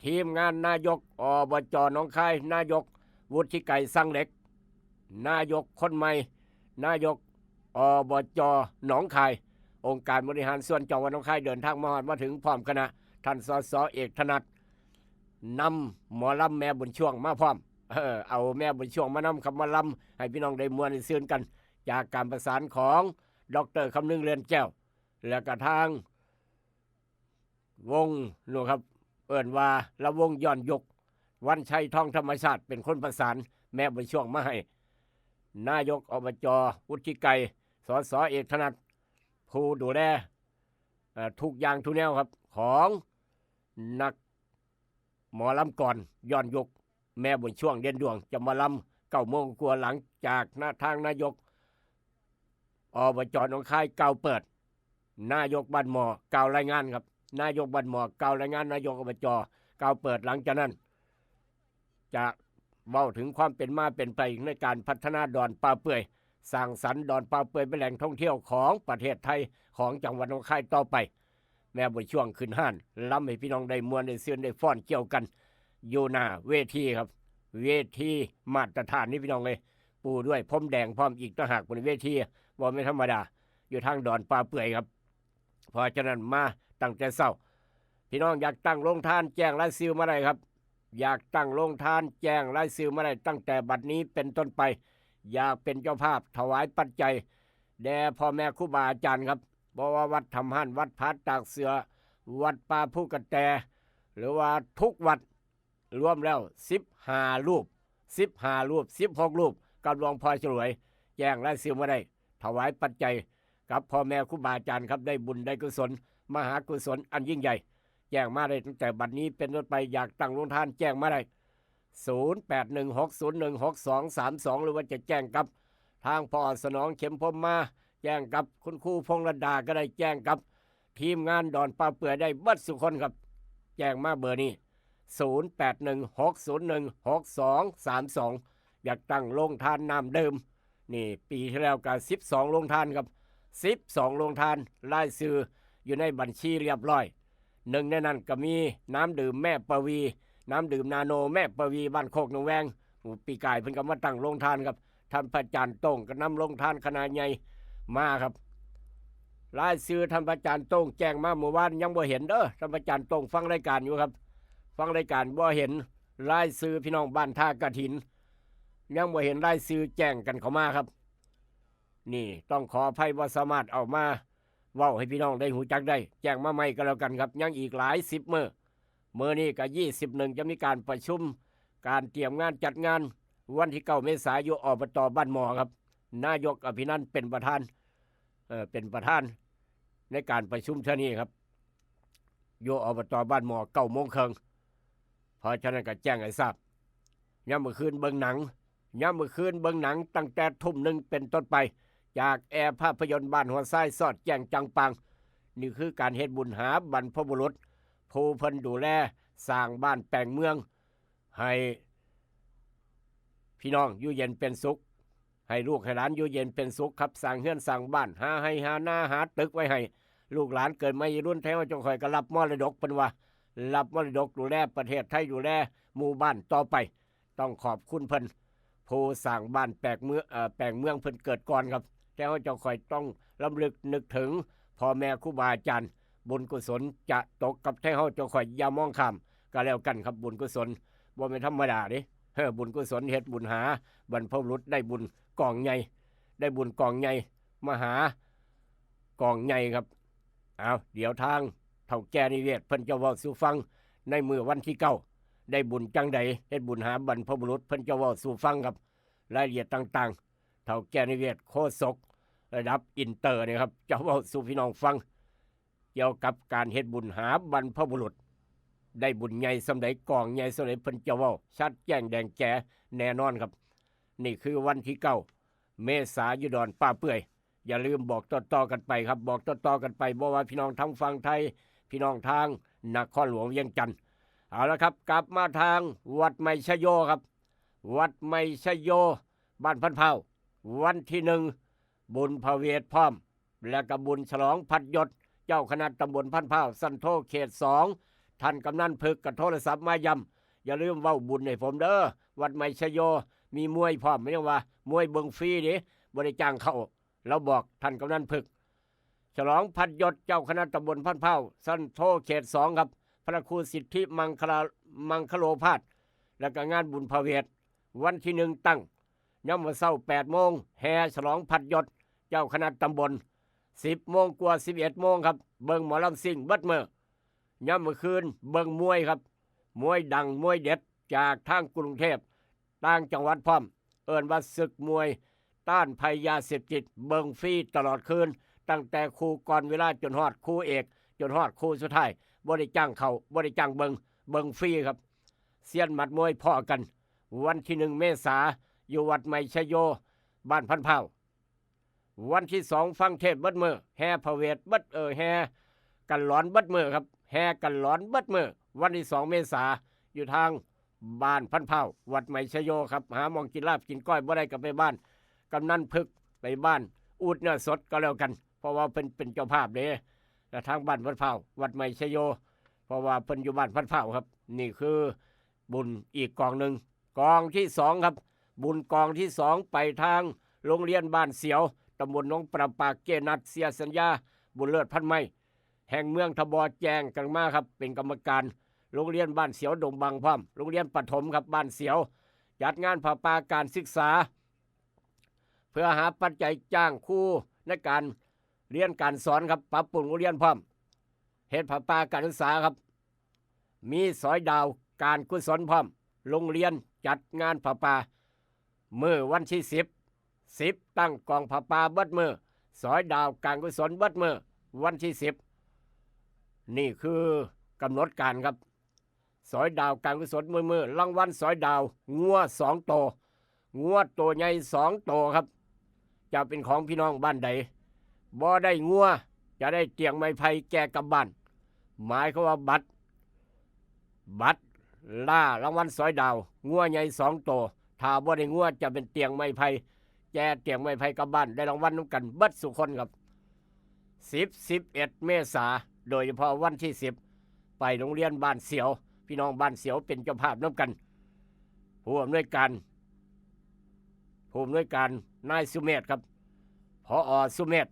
ทีมงานนายก อบจ หนองคาย นายกวุฒิไกร สังเหล็ก นายกคนใหม่ นายก อบจ หนองคาย องค์การบริหารส่วนจังหวัดหนองคาย เดินทางมาฮอดมาถึงพร้อมคณะ ท่าน สส เอก ถนัด นำหมอลำแม่บุญช่วงมาพร้อม เออ เอาแม่บุญช่วงมานำครับ มาลำให้พี่น้องได้ม่วนได้ซื่นกัน จากการประสานของ ดอกเตอร์ คำนึง เรือนแก้ว และกระทางวงนู่นครับ เอิ้นว่าลำวงย้อนยุค วันชัย ทองธรรมชาติ เป็นคนประสานแม่บุญช่วงมาให้ นายก อบจ วุฒิไกร สส เอก ถนัด ผู้ดูแล เอ่อ ทุกอย่างทุกแนวครับ ของนักหมอลำก่อนย้อนยุค แม่บุญช่วง เด่นดวง จะมาลำเก้าโมงกว่า หลังจากนะ ทางนายก อบจ หนองคายกล่าวเปิด นายกบ้านหมอกล่าวรายงานครับ นายกบ้านหมอกล่าวรายงาน นายก อบจ กล่าวเปิด หลังจากนั้น จะเว้าถึงความเป็นมาเป็นไปในการพัฒนาดอนป่าเปื่อย สร้างสรรค์ดอนป่าเปื่อยเป็นแหล่งท่องเที่ยวของประเทศไทย ของจังหวัดหนองคายต่อไป แม่บุญช่วงขึ้นฮ้าน ลำให้พี่น้องได้ม่วนได้ซื่นได้ฟ้อนเกี่ยวกัน อยู่หน้าเวทีครับ เวทีมาตรฐานนี่พี่น้องเอ้ย ปูด้วยพรมแดงพร้อมอีกต่างหาก บนเวทีบ่แม่นธรรมดา อยู่ทางดอนป่าเปื่อยครับ เพราะฉะนั้นมาตั้งแต่เช้า พี่น้องอยากตั้งโรงทานแจ้งรายชื่อมาได้ครับ อยากตั้งโรงทานแจ้งรายชื่อมาได้ตั้งแต่บัดนี้เป็นต้นไป อยากเป็นเจ้าภาพถวายปัจจัยแด่พ่อแม่ครูบาอาจารย์ครับ เพราะว่าวัดถ้ำฮ้าน วัดผาตากเสือ วัดป่าภูกระแต หรือว่าทุกวัด รวมแล้วสิบห้ารูป สิบห้ารูป สิบหกรูป กับหลวงพ่อฉลวย แจ้งรายชื่อมาได้ ถวายปัจจัยกับพ่อแม่ครูบาอาจารย์ครับ ได้บุญได้กุศล มหากุศลอันยิ่งใหญ่ แจ้งมาได้ตั้งแต่บัดนี้เป็นต้นไป อยากตั้งโรงทานแจ้งมาได้ ศูนย์แปดหนึ่งหกศูนย์หนึ่งหกสองสามสอง หรือว่าจะแจ้งกับทาง พอ สนอง เข็มพรหมมา แจ้งกับคุณครูพงษ์รัตดาก็ได้ แจ้งกับทีมงานดอนป่าเปื่อยได้เบิดสุคนครับ แจ้งมาเบอร์นี้ ศูนย์แปดหนึ่งหกศูนย์หนึ่งหกสองสามสอง อยากตั้งโรงทานน้ำดื่ม นี่ปีที่แล้วก็สิบสองโรงทานครับ สิบสองโรงทาน รายชื่ออยู่ในบัญชีเรียบร้อย หนึ่งในนั้นก็มีน้ำดื่มแม่ปวี น้ำดื่มนาโนแม่ปวี บ้านโคกหนองแวง หมู่ปีกายเพิ่นก็มาตั้งโรงทานครับ ท่านพระอาจารย์โต้งก็นำโรงทานคณะใหญ่มาครับ รายชื่อท่านพระอาจารย์โต้งแจ้งมาเมื่อวานยังบ่เห็นเด้อ ท่านพระอาจารย์โต้งฟังรายการอยู่ครับ ฟังรายการบ่เห็นรายชื่อพี่น้องบ้านท่ากระถิน ยังบ่เห็นรายชื่อแจ้งกันเข้ามาครับ นี่ต้องขออภัย บ่สามารถเอามาเว้าให้พี่น้องได้ฮู้จักได้ แจ้งมาใหม่ก็แล้วกันครับ ยังอีกหลายสิบมื้อ มื้อนี้ก็ยี่สิบเอ็ด จะมีการประชุม การเตรียมงานจัดงานวันที่เก้าเมษายน อยู่ อบต บ้านหมอครับ นายกอภินันท์เป็นประธาน เอ่อ เป็นประธานในการประชุมเทื่อนี้ครับ อยู่ อบต บ้านหมอ เก้าโมงครึ่ง เพราะฉะนั้นก็แจ้งให้ทราบ ยามมื้อคืนเบิ่งหนัง ยามมื้อคืนเบิ่งหนังตั้งแต่ทุ่มหนึ่งเป็นต้นไป จากแอร์ภาพยนตร์บ้านหัวทรายสอดแจ้งจังปัง นี่คือการเฮ็ดบุญหาบรรพบุรุษ ผู้เพิ่นดูแลสร้างบ้านแปลงเมือง ให้พี่น้องอยู่เย็นเป็นสุข ให้ลูกให้หลานอยู่เย็นเป็นสุขครับ สร้างเฮือนสร้างบ้าน หาไฮ่หานาหาตึกไว้ให้ลูกหลานเกิดมาอีรุ่นแถวเจ้าข้อยก็รับมรดกเพิ่นว่า รับมรดกดูแลประเทศไทย ดูแลหมู่บ้านต่อไป ต้องขอบคุณเพิ่น ผู้สร้างบ้านแปลงเมือง เอ่อ แปลงเมืองเพิ่นเกิดก่อนครับ แต่ว่าเจ้าข้อยต้องรำลึกนึกถึงพ่อแม่ครูบาอาจารย์ บุญกุศลจะตกกับไทเฮาเจ้าข้อยอย่ามองข้ามก็แล้วกันครับ บุญกุศลบ่แม่นธรรมดาเด้ เฮ้อ บุญกุศลเฮ็ดบุญหาบรรพบุรุษได้บุญกองใหญ่ ได้บุญกองใหญ่ มหากองใหญ่ครับ เอา เดี๋ยวทางเฒ่าแก่นิเวศน์เพิ่นจะเว้าสู่ฟังในมื้อวันที่เก้า ได้บุญจั่งใด เฮ็ดบุญหาบรรพบุรุษ เพิ่นจะเว้าสู่ฟังครับ รายละเอียดต่างๆ เฒ่าแก่นิเวศน์ โฆษกระดับอินเตอร์นี่ครับ จะเว้าสู่พี่น้องฟัง เกี่ยวกับการเฮ็ดบุญหาบรรพบุรุษ ได้บุญใหญ่ส่ำใด กองใหญ่ส่ำใด เพิ่นจะเว้าชัดแจ้งแดงแจ๋แน่นอนครับ นี่คือวันที่เก้าเมษา อยู่ดอนป่าเปื่อย อย่าลืมบอกต่อๆกันไปครับ บอกต่อๆกันไป บ่ว่าพี่น้องทางฝั่งไทย พี่น้องทางนครหลวงเวียงจันทน์ เอาละครับ กลับมาทางวัดใหม่ชโยครับ วัดใหม่ชโย บ้านพันพร้าว วันที่หนึ่ง บุญพระเวทพร้อม และก็บุญฉลองพัดยศ เจ้าคณะตำบลพันพร้าว สันโทเขตสอง ท่านกำนันพึกษ์ก็โทรศัพท์มาย้ำ อย่าลืมเว้าบุญให้ผมเด้อ วัดใหม่ชโย มีมวยพร้อม เรียกว่ามวยเบิ่งฟรีเด้ บ่ได้จ้างเข้า เราบอกท่านกำนันพึกษ์ ฉลองพัดยศ เจ้าคณะตำบลพันพร้าว สันโทเขตสองครับ พระครูสิทธิมังคลา มังคโลภาส และก็งานบุญพระเวท วันที่หนึ่งตั้ง ยามมื้อเช้าแปดโมง แห่ฉลองพัดยศ เจ้าคณะตำบล สิบโมงกว่า สิบเอ็ดโมงครับ เบิ่งหมอลำซิ่งเบิดมื้อ ยามมื้อคืนเบิ่งมวยครับ มวยดังมวยเด็ดจากทางกรุงเทพ ต่างจังหวัดพร้อม เอิ้นว่าศึกมวยต้านภัยยาเสพติด เบิ่งฟรีตลอดคืน ตั้งแต่คู่ก่อนเวลาจนฮอดคู่เอก จนฮอดคู่สุดท้าย บ่ได้จ้างเข้า บ่ได้จ้างเบิ่ง เบิ่งฟรีครับ เซียนหมัดมวยพ้อกัน วันที่หนึ่งเมษา อยู่วัดใหม่ชโย บ้านพันพร้าว วันที่สองฟังเทศน์เบิดมื้อ แห่พระเวทเบิด เออ แห่กันหลอนเบิดมื้อครับ แห่กันหลอนเบิดมื้อ วันที่สองเมษา อยู่ทางบ้านพันพร้าว วัดใหม่ชโยครับ หาหม่องกินลาบกินก้อยบ่ได้ก็ไปบ้าน กำนันพึกษ์ ไปบ้านอูดเนื้อสดก็แล้วกัน เพราะว่าเพิ่นเป็นเจ้าภาพเด้ และทางบ้านพันพร้าว วัดใหม่ชโย เพราะว่าเพิ่นอยู่บ้านพันพร้าวครับ นี่คือบุญอีกกองหนึ่ง กองที่สองครับ บุญกองที่สองไปทางโรงเรียนบ้านเสียว ตำบลหนองประปา เกนัด เสียสัญญา บุญเลิศพันไม้ แห่งเมืองทบอ แจ้งกันมาครับ เป็นกรรมการโรงเรียนบ้านเสียวดงบังพร้อม โรงเรียนประถมครับบ้านเสียว จัดงานผ้าป่าการศึกษา เพื่อหาปัจจัยจ้างครูในการเรียนการสอนครับ ปรับปรุงโรงเรียนพร้อม เฮ็ดผ้าป่าการศึกษาครับ มีสอยดาวการกุศลพร้อม โรงเรียนจัดงานผ้าป่ามื้อวันที่สิบ สิบตั้งกองผ้าป่าเบิดมื้อ สอยดาวการกุศลเบิดมื้อ วันที่สิบ นี่คือกำหนดการครับ สอยดาวการกุศลมื้อมื้อ รางวัลสอยดาว งัวสองโต งัวโตใหญ่สองโตครับ จะเป็นของพี่น้องบ้านใด บ่ได้งัว จะได้เตียงไม้ไผ่แก่กลับบ้าน หมายความว่าบัตร บัตรล่ารางวัลสอยดาว งัวใหญ่สองโต ถ้าบ่ได้งัวจะเป็นเตียงไม้ไผ่ แก่เตียงไม้ไผ่กลับบ้าน ได้รางวัลนำกันเบิดสุคนครับ สิบ สิบเอ็ดเมษา โดยเฉพาะวันที่สิบ ไปโรงเรียนบ้านเสียว พี่น้องบ้านเสียวเป็นเจ้าภาพนำกัน ผู้อำนวยการ ผู้อำนวยการนายสุเมธครับ ผอ.สุเมธ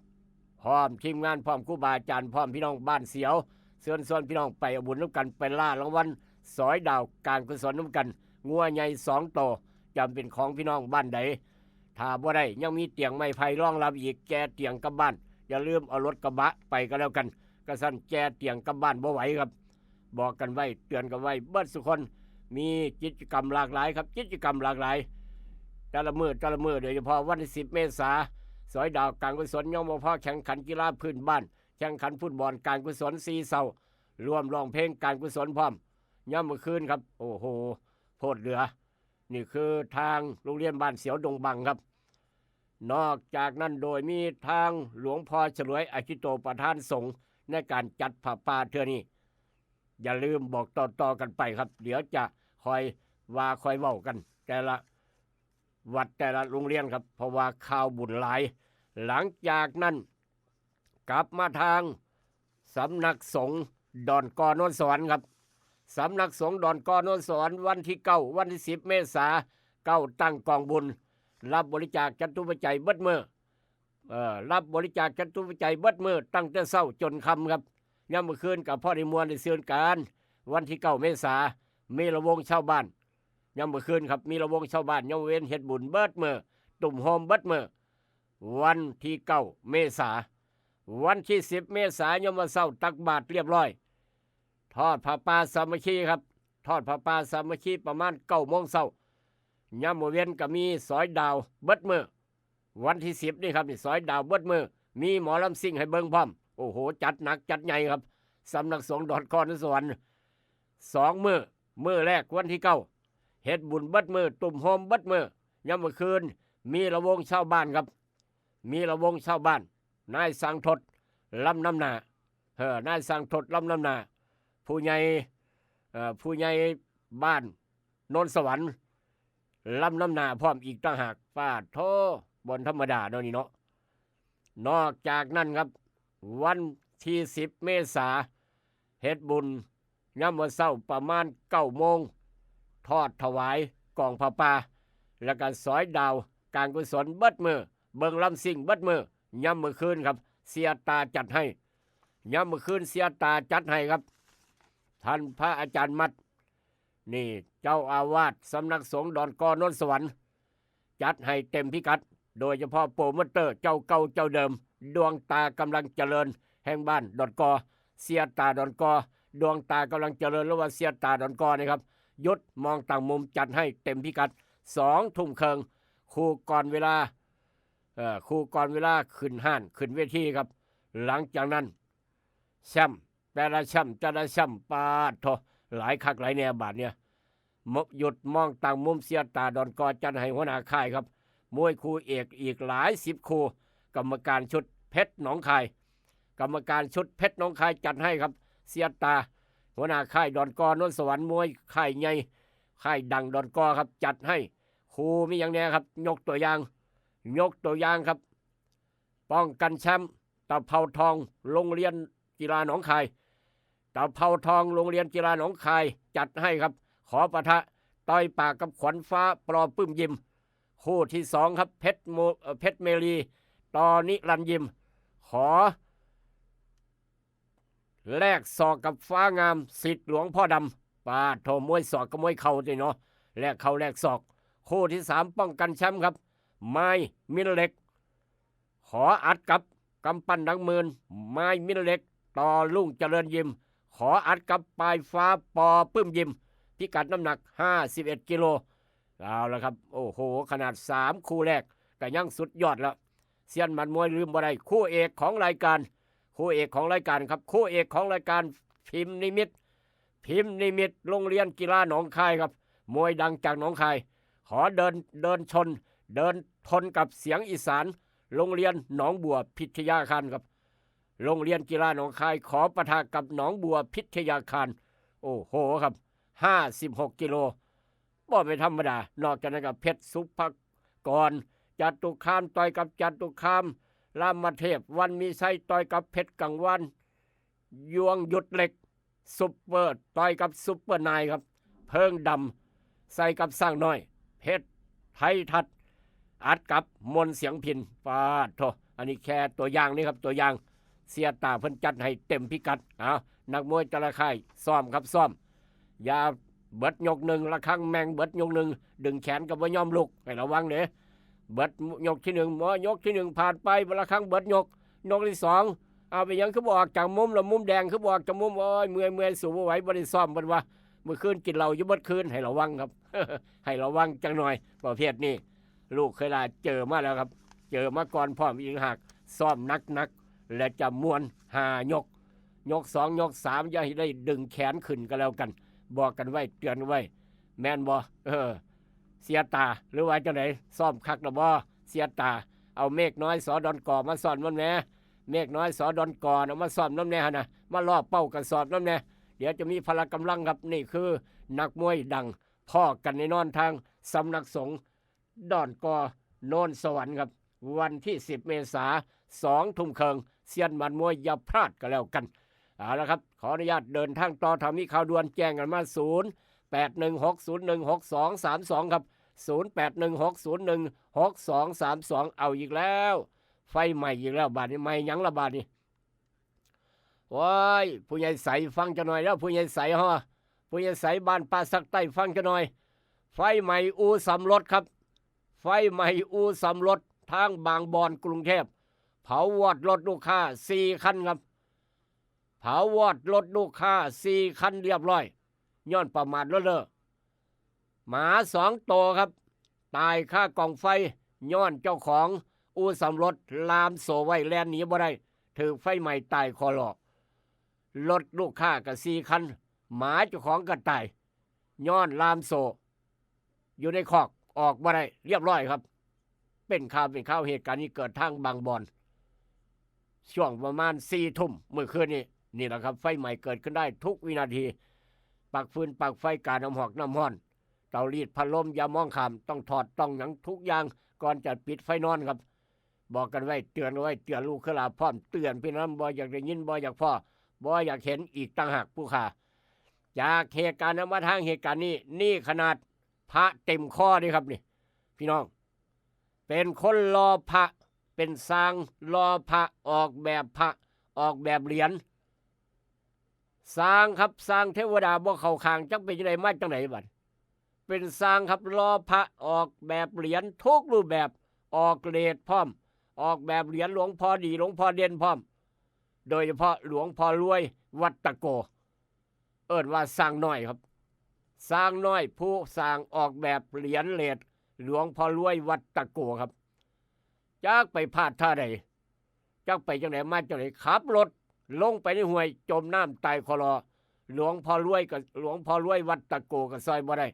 พร้อมทีมงาน พร้อมครูบาอาจารย์ พร้อมพี่น้องบ้านเสียว เชิญชวนพี่น้องไปเอาบุญนำกัน ไปล่ารางวัลสอยดาวการกุศลนำกัน งัวใหญ่สองโต จะเป็นของพี่น้องบ้านใด ถ้าบ่ได้ยังมีเตียงไม้ไผ่รองรับอีก แก่เตียงกลับบ้าน อย่าลืมเอารถกระบะไปก็แล้วกัน กะซั้นแก่เตียงกลับบ้านบ่ไหวครับ บอกกันไว้ เตือนกันไว้เบิดสุคน มีกิจกรรมหลากหลายครับ กิจกรรมหลากหลาย แต่ละมื้อ แต่ละมื้อ โดยเฉพาะวันที่สิบเมษา สอยดาวการกุศล ยังบ่พอ แข่งขันกีฬาพื้นบ้าน แข่งขันฟุตบอลการกุศลสี่เซา ร่วมร้องเพลงการกุศลพร้อม ยามมื้อคืนครับ โอ้โห โพดเหลือ นี่คือทางโรงเรียนบ้านเสียวดงบังครับ นอกจากนั้นโดยมีทางหลวงพ่อฉลวย อคิโต ประธานสงฆ์ในการจัดผ้าป่าเทื่อนี้ อย่าลืมบอกต่อๆกันไปครับ เดี๋ยวจะคอยว่าคอยเว้ากัน แต่ละวัดแต่ละโรงเรียนครับ เพราะว่าข่าวบุญหลาย หลังจากนั้นกลับมาทางสำนักสงฆ์ดอนกอโนนสวรรค์ครับ สำนักสงฆ์ดอนกอโนนสวรรค์ วันที่เก้า วันที่สิบเมษา เก้าตั้งกองบุญ รับบริจาคจตุปัจจัยเบิดมื้อ เอ่อ รับบริจาคจตุปัจจัยเบิดมื้อ ตั้งแต่เช้าจนค่ำครับ ยามมื้อคืนก็พอได้ม่วนได้ซื่นกัน วันที่เก้าเมษา มีระวงชาวบ้าน ยามมื้อคืนครับ มีระวงชาวบ้าน ยามเว้นเฮ็ดบุญเบิดมื้อ ตุ้มโฮมเบิดมื้อ วันที่เก้าเมษา วันที่สิบเมษายน ยามมื้อเช้าตักบาตรเรียบร้อย ทอดผ้าป่าสามัคคีครับ ทอดผ้าป่าสามัคคีประมาณเก้าโมงเช้า ยามมื้อเว็นก็มีสอยดาวเบิดมื้อ วันที่สิบนี่ครับ นี่สอยดาวเบิดมื้อ มีหมอลำซิ่งให้เบิ่งพร้อม โอ้โห จัดหนักจัดใหญ่ครับ สำนักสงฆ์ดอนกอ นนสวรรค์ สองมื้อ มื้อแรกวันที่เก้า เฮ็ดบุญเบิดมื้อ ตุ้มโฮมเบิดมื้อ ยามมื้อคืน มีระวงชาวบ้านครับ มีระวงชาวบ้าน นายสังทดลำนำหน้า เออ นายสังทดลำนำหน้า ผู้ใหญ่ เอ่อ ผู้ใหญ่บ้านโนนสวรรค์ ลำนำหน้าพร้อมอีกต่างหาก ปาดโธ่ บ่ธรรมดาเนาะนี่เนาะ นอกจากนั้นครับ วันที่สิบเมษา เฮ็ดบุญ ยามมื้อเช้าประมาณเก้าโมง ทอดถวายกองผ้าป่า แล้วก็สอยดาวการกุศลเบิดมื้อ เบิ่งลำซิ่งเบิดมื้อ ยามมื้อคืนครับ เสียตาจัดให้ ยามมื้อคืนเสียตาจัดให้ครับ ท่านพระอาจารย์มัด นี่เจ้าอาวาสสำนักสงฆ์ดอนกอ นนสวรรค์ จัดให้เต็มพิกัด โดยเฉพาะโปรโมเตอร์เจ้าเก่าเจ้าเดิม ดวงตากำลังเจริญ แห่งบ้านดอนกอ เสียตาดอนกอ ดวงตากำลังเจริญ หรือว่าเสียตาดอนกอนะครับ หยุดมองต่างมุม จัดให้เต็มพิกัด สองทุ่มครึ่ง คู่ก่อนเวลา เอ่อ คู่ก่อนเวลาขึ้นห้าน ขึ้นเวทีครับ หลังจากนั้น แชมป์ แต่ละแชมป์ แต่ละแชมป์ ปาดโธ่ หลายคักหลายแน่บาดเนี่ย ม- หยุดมองต่างมุม เสียตาดอนกอ จัดให้หัวหน้าค่ายครับ มวยคู่เอกอีกหลายสิบคู่ กรรมการชุดเพชรหนองคาย กรรมการชุดเพชรหนองคายจัดให้ครับ เสียตา หัวหน้าค่ายดอนกอ นนสวรรค์ มวยค่ายใหญ่ ค่ายดังดอนกอครับ จัดให้ คู่มีหยังแน่ครับ ยกตัวอย่าง ยกตัวอย่างครับ ป้องกันแชมป์ ตะเภาทอง โรงเรียนกีฬาหนองคาย ตะเภาทอง โรงเรียนกีฬาหนองคาย จัดให้ครับ ขอปะทะ ต่อยปากกับขวัญฟ้า ปลอปื้มยิม คู่ที่สองครับ เพชรโม- เอ่อ เพชรเมรี ตอนิรันดร์ยิม ขอ แลกศอกกับฟ้างาม สิทธิ์หลวงพ่อดำ ปาดโธ่ มวยศอกกับมวยเข่าติเนาะ แลกเข่าแลกศอก คู่ที่สาม ป้องกันแชมป์ครับ ไม้มิลเล็ก ขออัดกับกำปั้นหนักหมื่น ไม้มิลเล็ก ต่อรุ่งเจริญยิม ขออัดกับปลายฟ้า ปอปื้มยิม พิกัดน้ำหนักห้าสิบเอ็ดกิโล เอาละครับ โอ้โห ขนาดสามคู่แรกก็ยังสุดยอดแล้ว เซียนหมัดมวยลืมบ่ได้ คู่เอกของรายการ คู่เอกของรายการครับ คู่เอกของรายการ พิมพ์นิมิต พิมพ์นิมิต โรงเรียนกีฬาหนองคายครับ มวยดังจากหนองคาย ขอเดิน เดินชน เดินทนกับเสียงอีสาน โรงเรียนหนองบัวพิทยาคารครับ โรงเรียนกีฬาหนองคาย ขอปะทะกับหนองบัวพิทยาคาร โอ้โหครับ ห้าสิบหกกิโล บ่เป็นธรรมดา นอกจากนั้นก็เพชรสุภกร จตุคาม ต่อยกับจตุคาม รามเทพ วันมีชัย ต่อยกับเพชรกังวาน ยวงยุทธเหล็ก ซุปเปอร์ ต่อยกับซุปเปอร์นายครับ เพิ่งดำ ใส่กับสร้างน้อย เพชรไทยทัศน์ อัดกับมนต์เสียงพิณ ปาดโธ่ อันนี้แค่ตัวอย่างนี่ครับ ตัวอย่าง เสียตาเพิ่นจัดให้เต็มพิกัด เอา นักมวยแต่ละค่าย ซ้อมครับ ซ้อม อย่าเบิดยกหนึ่ง ระฆังแม่งเบิดยกหนึ่ง ดึงแขนก็บ่ยอมลุก ให้ระวังเด้ เบิดยกที่หนึ่ง หมอยกที่หนึ่งผ่านไป ระฆังเบิดยก ยกที่สอง เอา เป็นหยังคือบ่ออกจากมุมล่ะ มุมแดงคือบ่ออกจากมุม โอ้ย เมื่อย เมื่อย สู้บ่ไหว บ่ได้ซ้อม เพิ่นว่า มื้อคืนกินเหล้าอยู่เบิดคืน ให้ระวังครับ ให้ระวังจักหน่อย ประเภทนี้ ลูกเคยลาเจอมาแล้วครับ เจอมาก่อนพร้อมอีกหาก ซ้อมหนักๆ และจะม่วน ห้ายก ยกสอง ยกสาม อย่าให้ได้ดึงแขนขึ้นก็แล้วกัน บอกกันไว้ เตือนไว้ แม่นบ่ เออ เสียตา หรือว่าจังได๋ ซ้อมคักแล้วบ่ เสียตา เอาเมฆน้อย ส.ดอนกอ มาซ้อนนำแหน่ เมฆน้อย ส.ดอนกอ น่ะ มาซ้อมนำแหน่หั่นน่ะ มาล่อเป้ากระสอบนำแหน่ เดี๋ยวจะมีพละกำลังครับ นี่คือนักมวยดัง พ้อกันแน่นอนทางสำนักสงฆ์ดอนกอ โนนสวรรค์ครับ วันที่สิบเมษา สองทุ่มครึ่ง เซียนหมัดมวยอย่าพลาดก็แล้วกัน เอาละครับ ขออนุญาตเดินทางต่อ ถ้ามีข่าวด่วนแจ้งกันมา ศูนย์แปดหนึ่งหกศูนย์หนึ่งหกสองสามสอง ครับ ศูนย์แปดหนึ่งหกศูนย์หนึ่งหกสองสามสอง เอาอีกแล้ว ไฟไหม้อีกแล้ว บาดนี้ ไหม้หยังละบาดนี้ โอ้ย ผู้ใหญ่ใสฟังจักหน่อยแล้ว ผู้ใหญ่ใสฮอ ผู้ใหญ่ใสบ้านป่าสักใต้ฟังจักหน่อย ไฟไหม้อู่ซ่อมรถครับ ไฟไหม้อู่ซ่อมรถทางบางบอนกรุงเทพฯ เผาวอดรถลูกค้าสี่คันครับ เผาวอดรถลูกค้าสี่คันเรียบร้อย ย้อนประมาทเลินเล่อ หมาสองตัวครับ ตายคากองไฟ ย้อนเจ้าของอู่ซ่อมรถล่ามโซ่ไว้ แล่นหนีบ่ได้ ถืกไฟไหม้ตายคอลอ รถลูกค้าก็สี่คัน หมาเจ้าของก็ตาย ย้อนล่ามโซ่ อยู่ในคอก ออกบ่ได้ เรียบร้อยครับ เป็นข่าวเป็นข่าว เหตุการณ์นี้เกิดทางบางบอน ช่วงประมาณสี่ทุ่มเมื่อคืนนี้ นี่แหละครับ ไฟไหม้เกิดขึ้นได้ทุกวินาที ปักฟืนปักไฟ กาน้ำหอกน้ำฮ้อน เตารีด พัดลม อย่ามองข้าม ต้องถอด ต้องหยังทุกอย่าง ก่อนจะปิดไฟนอนครับ บอกกันไว้ เตือนกันไว้ เตือนลูกคือหลานพร้อม เตือนพี่น้อง บ่อยากได้ยิน บ่อยากพ้อ บ่อยากเห็นอีกต่างหากผู้ข้า จากเหตุการณ์นั้นมาทางเหตุการณ์นี้ นี่ขนาดพระเต็มคอเด้ครับนี่ พี่น้อง เป็นคนหล่อพระ เป็นช่างหล่อพระ ออกแบบพระ ออกแบบเหรียญ ช่างครับ ช่างเทวดาบ่เข้าข้าง จักเป็นจังได๋มาจังได๋บัด เป็นช่างครับ หล่อพระ ออกแบบเหรียญทุกรูปแบบ ออกเรทพร้อม ออกแบบเหรียญหลวงพ่อดี หลวงพ่อเด่นพร้อม โดยเฉพาะหลวงพ่อรวยวัดตะโก เอิ้นว่าช่างน้อยครับ ช่างน้อยผู้สร้างออกแบบเหรียญเรทหลวงพ่อรวยวัดตะโกครับ จักไปพลาดท่าใด จักไปจังได๋มาจังได๋ ขับรถลงไปในห้วย จมน้ำตายคอลอ หลวงพ่อรวยก็ หลวงพ่อรวยวัดตะโกก็ซ่อยบ่ได้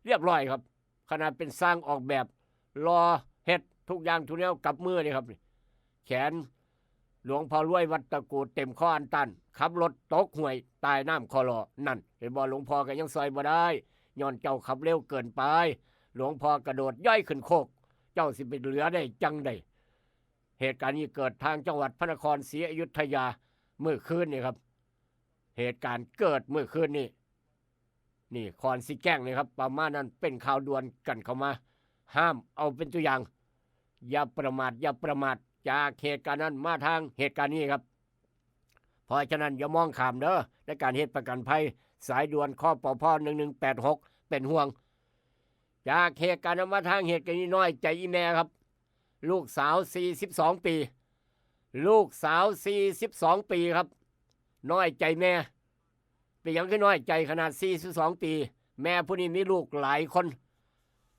เรียบร้อยครับ ขนาดเป็นช่างออกแบบ หล่อ เฮ็ดทุกอย่างทุกแนวกับมือเลยครับ แขนหลวงพ่อรวยวัดตะโกเต็มคออันตัน ขับรถตกห้วย ตายน้ำคอลอ นั่น เห็นบ่ หลวงพ่อก็ยังซ่อยบ่ได้ ย้อนเจ้าขับเร็วเกินไป หลวงพ่อกระโดดย้อยขึ้นโคก เจ้าสิไปเหลือได้จังใด๋ เหตุการณ์นี้เกิดทางจังหวัดพระนครศรีอยุธยา มื้อคืนนี่ครับ เหตุการณ์เกิดมื้อคืนนี่ นี่คอนสิแกล้งนี่ครับ ประมาณนั้น เป็นข่าวด่วนกันเข้ามา ห้ามเอาเป็นตัวอย่าง อย่าประมาท อย่าประมาท จากเหตุการณ์นั้นมาทางเหตุการณ์นี้ครับ เพราะฉะนั้นอย่ามองข้ามเด้อ ในการเฮ็ดประกันภัย สายด่วน คปภ หนึ่งหนึ่งแปดหก เป็นห่วง จากเหตุการณ์นั้นมาทางเหตุการณ์นี้ น้อยใจอีแม่ครับ ลูกสาวสี่สิบสองปี ลูกสาวสี่สิบสองปีครับ น้อยใจแม่ เป็นหยังคือน้อยใจขนาดสี่สิบสองปี แม่ผู้นี้มีลูกหลายคน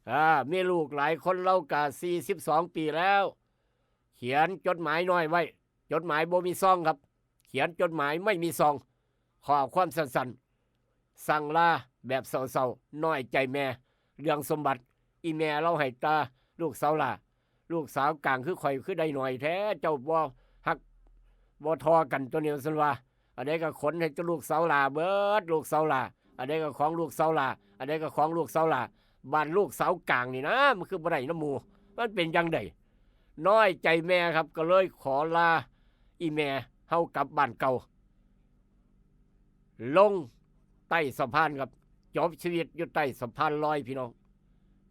อ่า มีลูกหลายคน เลากะสี่สิบสองปีแล้ว เขียนจดหมายน้อยไว้ จดหมายบ่มีซองครับ เขียนจดหมายไม่มีซอง ข้อความสั้นๆ สั่งลาแบบเศร้าๆ น้อยใจแม่ เรื่องสมบัติ อีแม่เลาให้ตาลูกสาวหล้า ลูกสาวกลางคือข่อยคือได้หน่อยแท้ เจ้าบ่ฮักบ่ทอกันตัวนี้ ซั่นว่า อันใดก็ขนให้แต่ลูกสาวหล้าเบิด ลูกสาวหล้า อันใดก็ของลูกสาวหล้า อันใดก็ของลูกสาวหล้า บ้านลูกสาวกลางนี่นะ มันคือบ่ได้นำหมู่ มันเป็นจั่งใด น้อยใจแม่ครับ ก็เลยขอลาอีแม่เฮากลับบ้านเก่า ลงใต้สะพานครับ จบชีวิตอยู่ใต้สะพานลอยพี่น้อง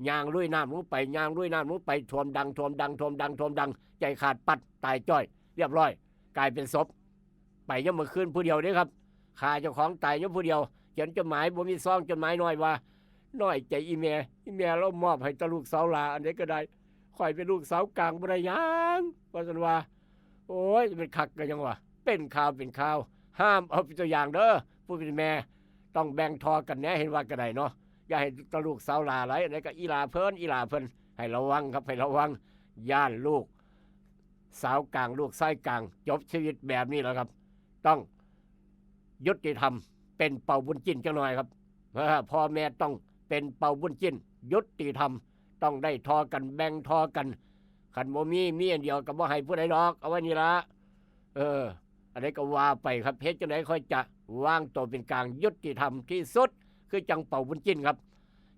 ย่างลุยน้ำลงไป ย่างลุยน้ำลงไป ท่วมดัง ท่วมดัง ท่วมดัง ท่วมดัง ใจขาดปัด ตายจ้อย เรียบร้อย กลายเป็นศพ ไปยังเมื่อคืนผู้เดียวเด้ครับ ฆ่าเจ้าของตายยังผู้เดียว เขียนจดหมายบ่มีซอง จดหมายน้อยว่า น้อยใจอีแม่ อีแม่เลามอบให้แต่ลูกสาวหล้า อันใดก็ได้ ข่อยเป็นลูกสาวกลางบ่ได้หยัง ว่าซั่นว่า โอ้ย เป็นคักกันยังวะ เป็นข่าวเป็นข่าว ห้ามเอาเป็นตัวอย่างเด้อ ผู้เป็นแม่ ต้องแบ่งทอกันแหน่ เห็นว่าก็ได้เนาะ อย่าให้แต่ลูกสาวหล้าหลาย อันใดก็อีหล้าเพิ่น อีหล้าเพิ่น ให้ระวังครับ ให้ระวัง ย้านลูกสาวกลาง ลูกชายกลาง จบชีวิตแบบนี้แหละครับ ต้องยุติธรรม เป็นเป่าบุญจิ้นจักหน่อยครับ เออ พ่อแม่ต้องเป็นเป่าบุญจิ้น ยุติธรรม ต้องได้ทอกัน แบ่งทอกัน คันบ่มี มีอันเดียวก็บ่ให้ผู้ใดดอก เอาไว้นี่ละ เออ อันใดก็ว่าไปครับ เฮ็ดจั่งใดค่อยจะวางตัวเป็นกลาง ยุติธรรมที่สุด คือจั่งเป่าบุญจิ้นครับ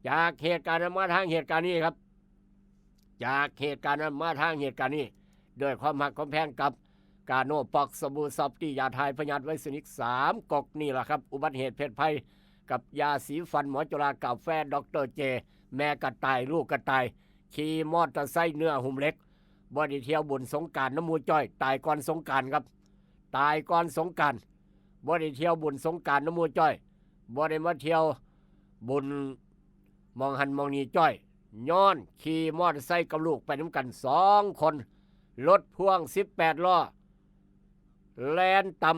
จากเหตุการณ์นั้นมาทางเหตุการณ์นี้ครับ จากเหตุการณ์นั้นมาทางเหตุการณ์นี้ ด้วยความฮักความแพงกับกาโนป๊อก สบู่ซอฟตี้ ยาถ่ายพยาธิไวรัสนิกสามก๊กนี่แหละครับ อุบัติเหตุเพศภัย กับยาสีฟันหมอจุฬา กาแฟด็อกเตอร์เจ แม่กะต่าย ลูกกะต่าย ขี่มอเตอร์ไซค์เนื้อหุ้มเหล็ก บ่ได้เที่ยวบุญสงกรานต์นำหมู่จ้อย ตายก่อนสงกรานต์ครับ ตายก่อนสงกรานต์ บ่ได้เที่ยวบุญสงกรานต์นำหมู่จ้อย บ่ได้มาเที่ยวบุญหม่องหั้นหม่องนี้จ้อย ย้อนขี่มอเตอร์ไซค์กับลูกไปนำกันสองคน รถพ่วงสิบแปดล้อ แล่นต่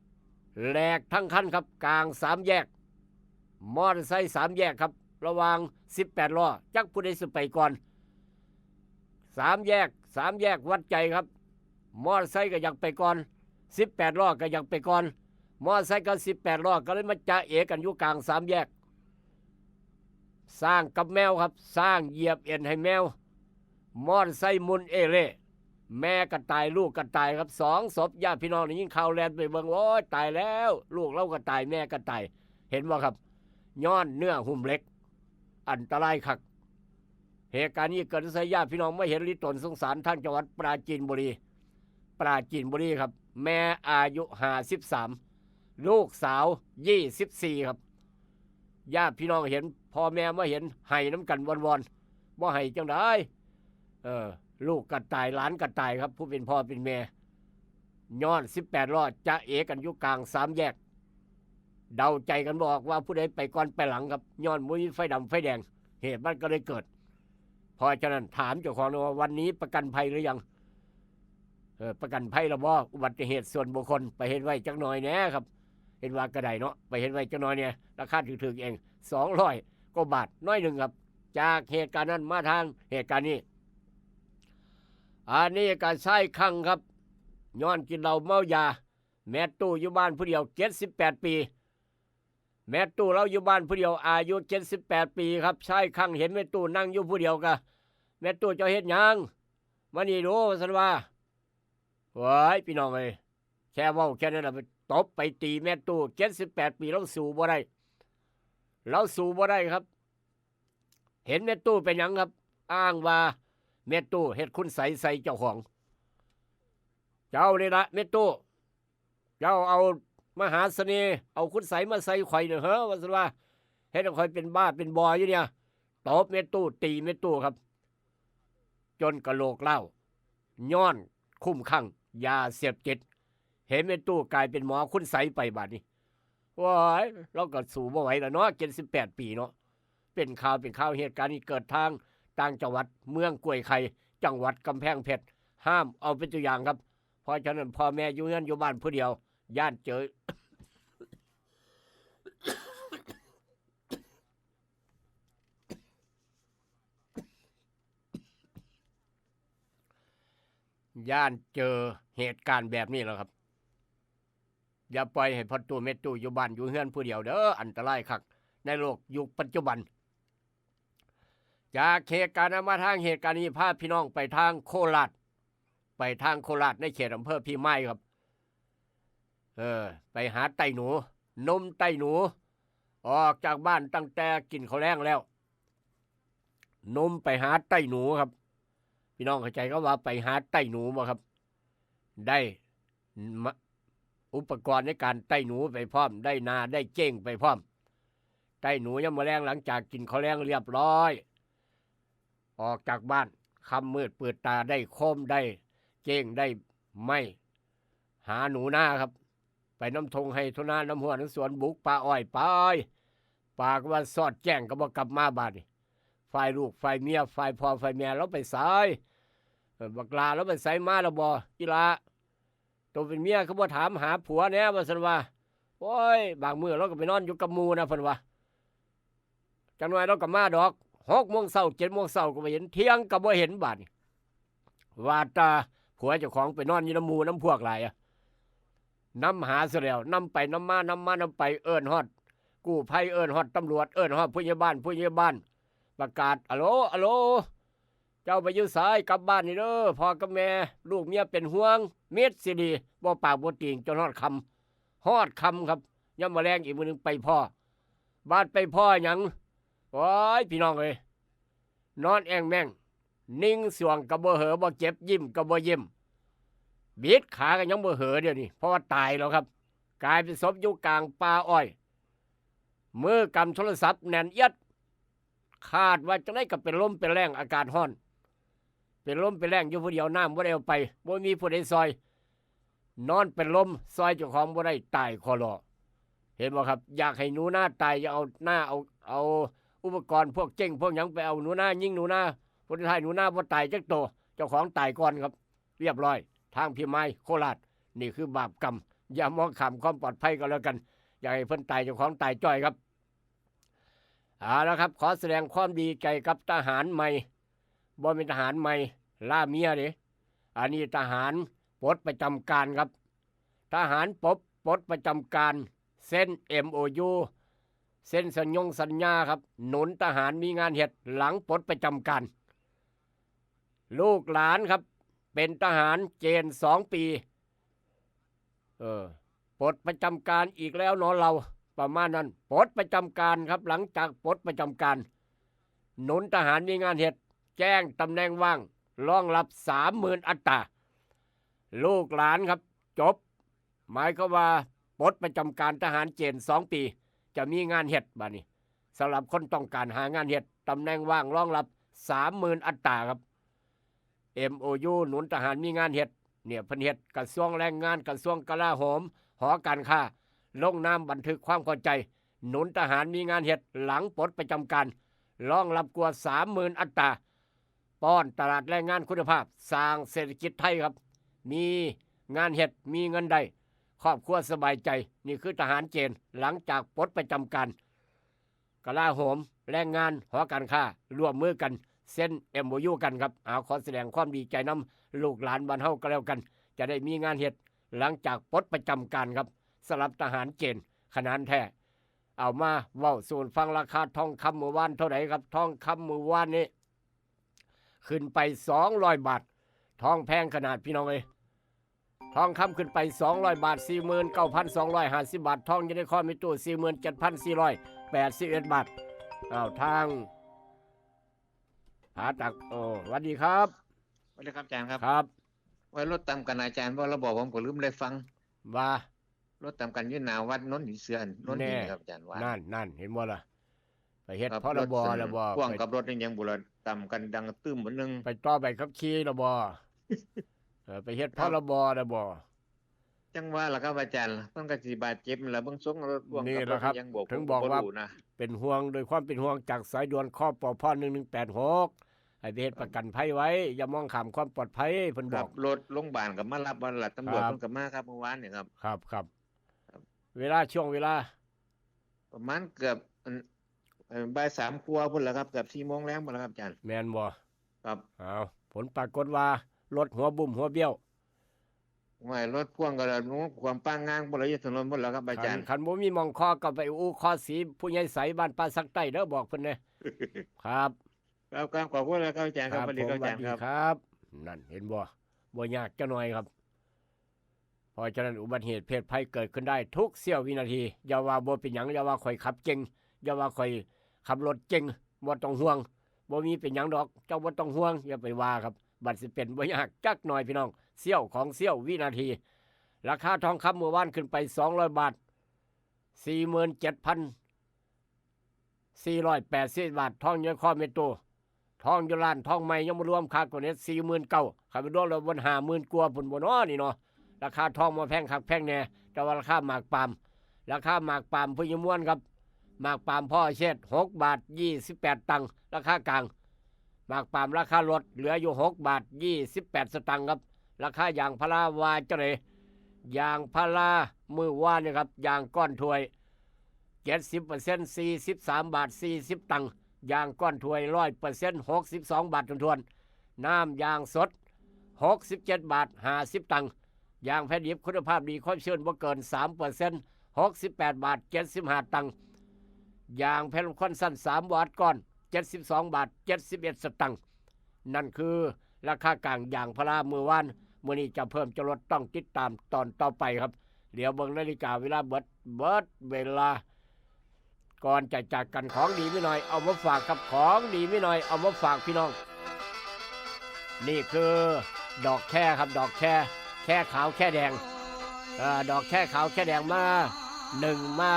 ำ แหลกทั้งคันครับ กลางสามแยก มอเตอร์ไซค์สามแยกครับ ระหว่างสิบแปดล้อ จักผู้ใดสิไปก่อน สามแยก สามแยกวัดใจครับ มอเตอร์ไซค์ก็อยากไปก่อน สิบแปดล้อก็อยากไปก่อน มอเตอร์ไซค์กับสิบแปดล้อก็เลยมาจะเอกันอยู่กลางสามแยก ช้างกับแมวครับ ช้างเหยียบเอ็นให้แมว มอเตอร์ไซค์หมุนเอเล่ แม่ก็ตายลูกก็ตายครับ สองศพ ญาติพี่น้องได้ยินข่าวแล่นไปเบิ่ง โอ้ย ตายแล้ว ลูกเราก็ตาย แม่ก็ตาย เห็นบ่ครับ ย้อนเนื้อหุ้มเหล็ก อันตรายคัก เหตุการณ์นี้เกิดใส่ญาติพี่น้องมาเห็น ลิตนสงสาร ทางจังหวัดปราจีนบุรี ปราจีนบุรีครับ แม่อายุห้าสิบสาม ลูกสาวยี่สิบสี่ครับ ญาติพี่น้องเห็น พ่อแม่มาเห็น ไห้น้ำกันวอนๆ บ่ไห้จังได๋ เออ ลูกก็ตาย หลานก็ตายครับ ผู้เป็นพ่อเป็นแม่ ย้อนสิบแปดล้อจะเอกันอยู่กลางสามแยก เดาใจกันบ่ออกว่าผู้ใดไปก่อนไปหลังครับ ย้อนบ่มีไฟดำไฟแดง เหตุมันก็เลยเกิด เพราะฉะนั้นถามเจ้าของว่าวันนี้ประกันภัยหรือยัง เออ ประกันภัยแล้วบ่ อุบัติเหตุส่วนบุคคล ไปเฮ็ดไว้จักหน่อยแหน่ครับ เฮ็ดว่าก็ได้เนาะ ไปเฮ็ดไว้จักหน่อยแหน่ ราคาถูกๆ เอง สองร้อยกว่าบาท น้อยหนึ่งครับ จากเหตุการณ์นั้นมาทางเหตุการณ์นี้ อันนี้ก็ชายคลั่งครับ ย้อนกินเหล้าเมายา แม่ตู้อยู่บ้านผู้เดียว เจ็ดสิบแปดปี แม่ตู้เราอยู่บ้านผู้เดียว อายุเจ็ดสิบแปดปีครับ ชายคลั่งเห็นแม่ตู้นั่งอยู่ผู้เดียวก็ แม่ตู้เจ้าเฮ็ดหยัง มานี่ดู ว่าซั่นว่า โอ้ย พี่น้องเอ้ย แค่เว้าแค่นั้นน่ะ ไปตบไปตีแม่ตู้ เจ็ดสิบแปดปี ลาวสู้บ่ได้ ลาวสู้บ่ได้ครับ เห็นแม่ตู้เป็นหยังครับ อ้างว่าแม่ตู้เฮ็ดคุณไสยใส่เจ้าของ เจ้านี่ละแม่ตู้ เจ้าเอามหาเสน่ห์ เอาคุณไสยมาใส่ข่อยเนี่ยเหรอ ว่าซั่นว่า เฮ็ดให้ข่อยเป็นบ้าเป็นบออยู่เนี่ย ตบแม่ตู้ ตีแม่ตู้ครับ จนกะโหลกเล่า ย้อนคุ้มคลั่งยาเสพติด เห็นแม่ตู้กลายเป็นหมอคุณไสยไปบาดนี้ โอ้ย ลาวก็สู้บ่ไหวแล้วเนาะ เจ็ดสิบแปดปีเนาะ เป็นข่าว เป็นข่าว เหตุการณ์นี้เกิดทางต่างจังหวัด เมืองกล้วยไข่ จังหวัดกำแพงเพชร ห้ามเอาเป็นตัวอย่างครับ เพราะฉะนั้นพ่อแม่อยู่เฮือนอยู่บ้านผู้เดียว ย้านเจอ ย้านเจอเหตุการณ์แบบนี้แล้วครับ อย่าปล่อยให้พ่อตู้แม่ตู้อยู่บ้านอยู่เฮือนผู้เดียวเด้อ อันตรายคัก ในโลกยุคปัจจุบัน จากเหตุการณ์นั้นมาทางเหตุการณ์นี้ พาพี่น้องไปทางโคราช ไปทางโคราช ในเขตอำเภอพิมายครับ เออ ไปหาไต้หนู หนุ่มไต้หนู ออกจากบ้านตั้งแต่กินข้าวแลงแล้ว หนุ่มไปหาไต้หนูครับ พี่น้องเข้าใจคำว่าไปหาไต้หนูบ่ครับ ได้มะ อุปกรณ์ในการไต้หนูไปพร้อม ได้นาได้เก้งไปพร้อม ไต้หนูยามมื้อแลง หลังจากกินข้าวแลงเรียบร้อย ออกจากบ้าน ค่ำมืดเปิดตา ได้โคม ได้เก้ง ได้ไม้ หาหนูนาครับ ไปนำท่งไฮ่ท่งนา นำฮั้ว นำสวน บุกป่าอ้อยไป ปากว่าซอดแจ้งก็บ่กลับมาบาดนี้ ฝ่ายลูก ฝ่ายเมีย ฝ่ายพ่อ ฝ่ายแม่ ลาวไปไส เออ บักหล้าลาวไปไสมาแล้วบ่ อีหล้า โตเป็นเมียคือบ่ถามหาผัวแหน่ ว่าซั่นว่า โอ้ย บางมื้อลาวก็ไปนอนอยู่กับหมู่นะ เพิ่นว่า จักหน่อยลาวก็มาดอก หกโมงเช้า เจ็ดโมงเช้าก็บ่เห็น เที่ยงก็บ่เห็นบาดนี้ ว่าแต่ผัวเจ้าของไปนอนอยู่นำหมู่นำพวกหลายอะ นำหาซะแล้ว นำไปนำมา นำมา นำไป เอิ้นฮอดกู้ภัย เอิ้นฮอดตำรวจ เอิ้นฮอดผู้ใหญ่บ้าน ผู้ใหญ่บ้านประกาศ อะโหล อะโหล เจ้าไปอยู่ไส กลับบ้านนี่เด้อ พ่อกับแม่ ลูกเมียเป็นห่วง มิตรสิดี บ่ปากบ่ติ่ง จนฮอดค่ำ ฮอดค่ำครับ ยามมื้อแลงอีกมื้อหนึ่งไปพ้อ บาดไปพ้อหยัง โอ้ย พี่น้องเอ้ย นอนแอ่งแม่ง นิ่งสวงก็บ่เหอ บ่เจ็บ ยิ้มก็บ่ยิ้ม บิดขาก็ยังบ่เหอเดี๋ยวนี้ เพราะว่าตายแล้วครับ กลายเป็นศพอยู่กลางป่าอ้อย มือกำโทรศัพท์แน่นเอียด คาดว่าจั่งใด๋ก็เป็นลมเป็นแล้ง อากาศร้อน เป็นลมเป็นแล้งอยู่ผู้เดียว น้ำบ่ได้เอาไป บ่มีผู้ใดซอย นอนเป็นลม ซอยเจ้าของบ่ได้ ตายคอลอ เห็นบ่ครับ อยากให้หนูนาตาย อย่าเอาหน้า เอา เอาอุปกรณ์พวกเจ๊งพวกหยังไปเอาหนูนา ยิงหนูนา ผลสุดท้ายหนูนาบ่ตายจักโต เจ้าของตายก่อนครับ เรียบร้อย ทางพิมาย โคราช นี่คือบาปกรรม อย่ามองข้ามความปลอดภัยก็แล้วกัน อยากให้เพิ่นตาย เจ้าของตายจ้อยครับ เอาละครับ ขอแสดงความดีใจกับทหารใหม่ บ่เป็นทหารใหม่ ล่าเมียเด้ อันนี้ทหารปลดประจำการครับ ทหารปลดปลดประจำการ เซ็น เอ็ม โอ ยู เซ็นสัญญงสัญญาครับ หนุนทหารมีงานเฮ็ดหลังปลดประจำการ ลูกหลานครับ เป็นทหารเกณฑ์สองปี เออ ปลดประจำการอีกแล้วเนาะเรา ประมาณนั้น ปลดประจำการครับ หลังจากปลดประจำการ หนุนทหารมีงานเฮ็ด แจ้งตำแหน่งว่าง รองรับสามหมื่นอัตรา ลูกหลานครับ จบ หมายความว่าปลดประจำการทหารเกณฑ์สองปี จะมีงานเฮ็ดบัดนี้ สำหรับคนต้องการหางานเฮ็ด ตำแหน่งว่างรองรับสามหมื่นอัตราครับ เอ็ม โอ ยู หนุนทหารมีงานเฮ็ด เนี่ยเพิ่นเฮ็ด กระทรวงแรงงาน กระทรวงกลาโหม หอการค้า ลงนามบันทึกความเข้าใจ หนุนทหารมีงานเฮ็ดหลังปลดประจำการ รองรับกว่าสามหมื่นอัตรา ป้อนตลาดแรงงานคุณภาพ สร้างเศรษฐกิจไทยครับ มีงานเฮ็ด มีเงินได้ ครอบครัวสบายใจ นี่คือทหารเกณฑ์ หลังจากปลดประจำการ กลาโหม แรงงาน หอการค้า ร่วมมือกัน เซ็น เอ็ม โอ ยู กันครับ เอาขอแสดงความดีใจนำลูกหลานบ้านเฮาก็แล้วกัน จะได้มีงานเฮ็ด หลังจากปลดประจำการครับ สำหรับทหารเกณฑ์ ขนาดแท้ เอามาเว้าสู่ฟัง ราคาทองคำมื้อวานเท่าไหร่ครับ ทองคำมื้อวานนี้ ขึ้นไปสองร้อยบาท ทองแพงขนาดพี่น้องเอ้ย ทองคำขึ้นไปสองร้อยบาท สี่หมื่นเก้าพันสองร้อยห้าสิบบาท ทองอยู่ในข้อมีตู้ สี่หมื่นเจ็ดพันสี่ร้อยแปดสิบเอ็ดบาท อ้าว ทาง หาตัก โอ้ สวัสดีครับ สวัสดีครับอาจารย์ครับ ครับ ว่ารถตามกันอาจารย์ ว่าระบอกผมก็ลืมได้ฟัง ว่า รถตามกันอยู่หน้าวัดโนนหินเสือ โนนหิน แน่ ครับอาจารย์ว่า นั่น นั่น เห็นบ่ล่ะ ไปเฮ็ด ครับ พรบ รถ แล้วบ่ พ่วง ไป กับรถนี่ยังบุรตามกันดังตึ้มหมดนึง ไปต่อใบขับขี่แล้วบ่ เออ ไปเฮ็ด ครับ พรบ แล้วบ่ จังว่าล่ะครับอาจารย์ มันก็สิบาดเจ็บนั่นล่ะ เบิ่งทรงรถพ่วง นี่ กับรถ แหละครับ ยังบวก ถึงบอกว่า ผมก็บ่รู้นะ เป็นห่วง โดยความเป็นห่วงจากสายด่วน คปภ หนึ่งหนึ่งแปดหก ให้ไปเฮ็ด ครับ ประกันภัยไว้ อย่ามองข้ามความปลอดภัย เพิ่นบอก ครับ รถโรงพยาบาลก็มารับวันละ ตำรวจ ครับ เพิ่นก็มาครับ เมื่อวานนี่ครับ ครับ ครับ ครับ เวลา ช่วงเวลา ประมาณเกือบ อัน เอ่อ บ่ายสามกว่าพุ่นล่ะครับ เกือบสี่โมงแลงพุ่นล่ะครับอาจารย์ แม่นบ่ ครับ อ้าว ผลปรากฏว่ารถหัวบุ้มหัวเบี้ยว ห้วย รถพ่วงก็ละ ความปางงางพุ่นล่ะ อยู่ถนนพุ่นล่ะครับอาจารย์ คัน คันบ่มีหม่องคอก็ไปอู่คอสีผู้ใหญ่ใสบ้านป่าสักใต้เด้อ บอกเพิ่นแหน่ ครับ ครับ ครับ ขอบคุณนะครับอาจารย์ครับ ครับ สวัสดีครับ ผม อาจารย์ครับ สวัสดีครับ นั่น เห็นบ่ บ่ยากจักหน่อยครับ เพราะฉะนั้นอุบัติเหตุเพศภัยเกิดขึ้นได้ทุกเสี้ยววินาที อย่าว่าบ่เป็นหยัง อย่าว่าข่อยขับเก่ง อย่าว่าข่อยขับรถเก่ง บ่ต้องห่วง บ่มีเป็นหยังดอก เจ้าบ่ต้องห่วง อย่าไปว่าครับ บัดสิเป็นบ่ยากจักหน่อยพี่น้อง เสี้ยวของเสี้ยววินาที ราคาทองคำเมื่อวานขึ้นไปสองร้อยบาท สี่หมื่นเจ็ดพันสี่ร้อยแปดสิบบาท ทองอยู่ในคอเมโต ทองอยู่ร้านทองใหม่ยังบ่รวมค่าโกเน็ต สี่หมื่นเก้า คันไปรวมแล้วมันห้าหมื่นกว่าพุ่นบ่น้อนี่เนาะ ราคาทองบ่แพงคักแพงแน่ แต่ว่าราคาหมากปาล์ม ราคาหมากปาล์มพญามวลครับ หมากปาล์มพ่อเชษฐ์ หกบาทยี่สิบแปดตังค์ ราคากลาง หมากปาล์มราคาลดเหลืออยู่หกบาทยี่สิบแปดสตางค์ครับ ราคายางพาราว่าจังได๋ ยางพารามื้อวานนี่ครับ ยางก้อนถ้วย เจ็ดสิบเปอร์เซ็นต์ สี่สิบสามบาทสี่สิบตังค์ ยางก้อนถ้วย ร้อยเปอร์เซ็นต์ หกสิบสองบาทถ้วนๆ น้ำยางสด หกสิบเจ็ดบาทห้าสิบตังค์ ยางแผ่นดิบคุณภาพดี ความชื้นบ่เกินสามเปอร์เซ็นต์ หกสิบแปดบาทเจ็ดสิบห้าตังค์ ยางแผ่นควันสั้นสามวัตต์ก้อน เจ็ดสิบสองบาทเจ็ดสิบเอ็ดสตางค์ นั่นคือราคากลางยางพารามื้อวาน มื้อนี้จะเพิ่มจะลดต้องติดตามตอนต่อไปครับ เดี๋ยวเบิ่งนาฬิกาเวลาเบิด เบิดเวลา ก่อนจะจากกัน ของดีมีหน่อยเอามาฝากครับ ของดีมีหน่อยเอามาฝากพี่น้อง นี่คือดอกแคครับ ดอกแค แคขาวแคแดง เอ่อ ดอกแคขาวแคแดงมาหนึ่ง มา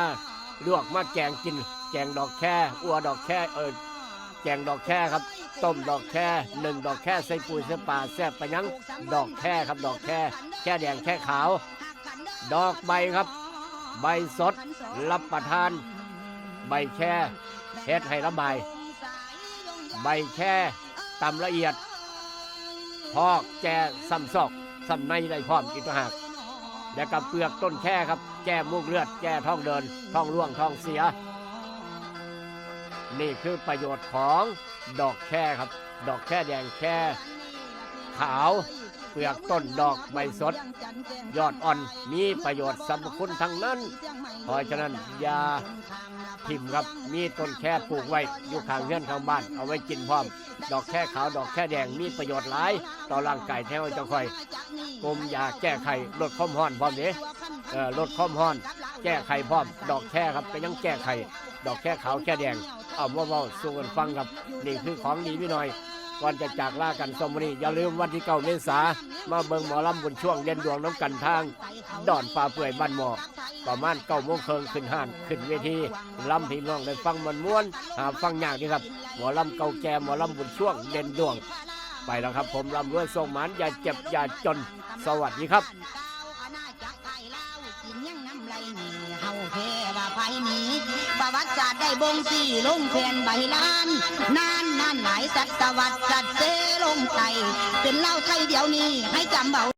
ลวกมาแกงกิน แกงดอกแค อัวดอกแค เอ่อ แกงดอกแคครับ ต้มดอกแค นึ่งดอกแค ใส่ปูใส่ปลา แซ่บปานหยัง ดอกแคครับ ดอกแค แคแดงแคขาว ดอกใบครับ ใบสดรับประทาน ใบแคเฮ็ดให้ระบาย ใบแคตำละเอียด พอกแจ่ซ้ำซอกซ้ำในได้พร้อมอีกต่างหาก และกับเปลือกต้นแคครับ แก้มูกเลือด แก้ท้องเดิน ท้องร่วง ท้องเสีย นี่คือประโยชน์ของดอกแคครับ ดอกแคแดง แคขาว เปลือกต้น ดอก ใบสด ยอดอ่อน มีประโยชน์สรรพคุณทั้งนั้น เพราะฉะนั้นอย่าถิ่มครับ มีต้นแคปลูกไว้อยู่ข้างเฮือนข้างบ้าน เอาไว้กินพร้อม ดอกแคขาว ดอกแคแดง มีประโยชน์หลายต่อร่างกายแท้เจ้าค่อย กลมยาแก้ไข ลดความร้อนพร้อมเด้ เอ่อ ลดความร้อน แก้ไขพร้อม ดอกแคครับ ก็ยังแก้ไข ดอกแคขาวแคแดง เอามาเว้าสู่กันฟังครับ นี่คือของดีมีน้อย ก่อนจะจากลากันสำหรับมื้อนี้ อย่าลืมวันที่เก้าเมษา มาเบิ่งหมอลำบุญช่วงเด่นดวงนำกันทางดอนป่าเปื่อยบ้านหมอ ประมาณเก้าโมงครึ่งขึ้นฮ้าน ขึ้นเวที ลำให้น้องได้ฟังม่วนๆ หาฟังยากเด้ครับ หมอลำเก่าแก่ หมอลำบุญช่วงเด่นดวง ไปแล้วครับผม ร่ำรวยโชคหมาน อย่าเจ็บอย่าจน สวัสดีครับ กินยังน้ำไหลหนีเฮาแพ้ว่าไผหนี ประวัติศาสตร์ได้บ่งชี้ลงแผ่นใบลาน นานนานหลายศตวรรษสัตว์เสลงไต เป็นเล่าไทยเดี๋ยวนี้ให้จำเอา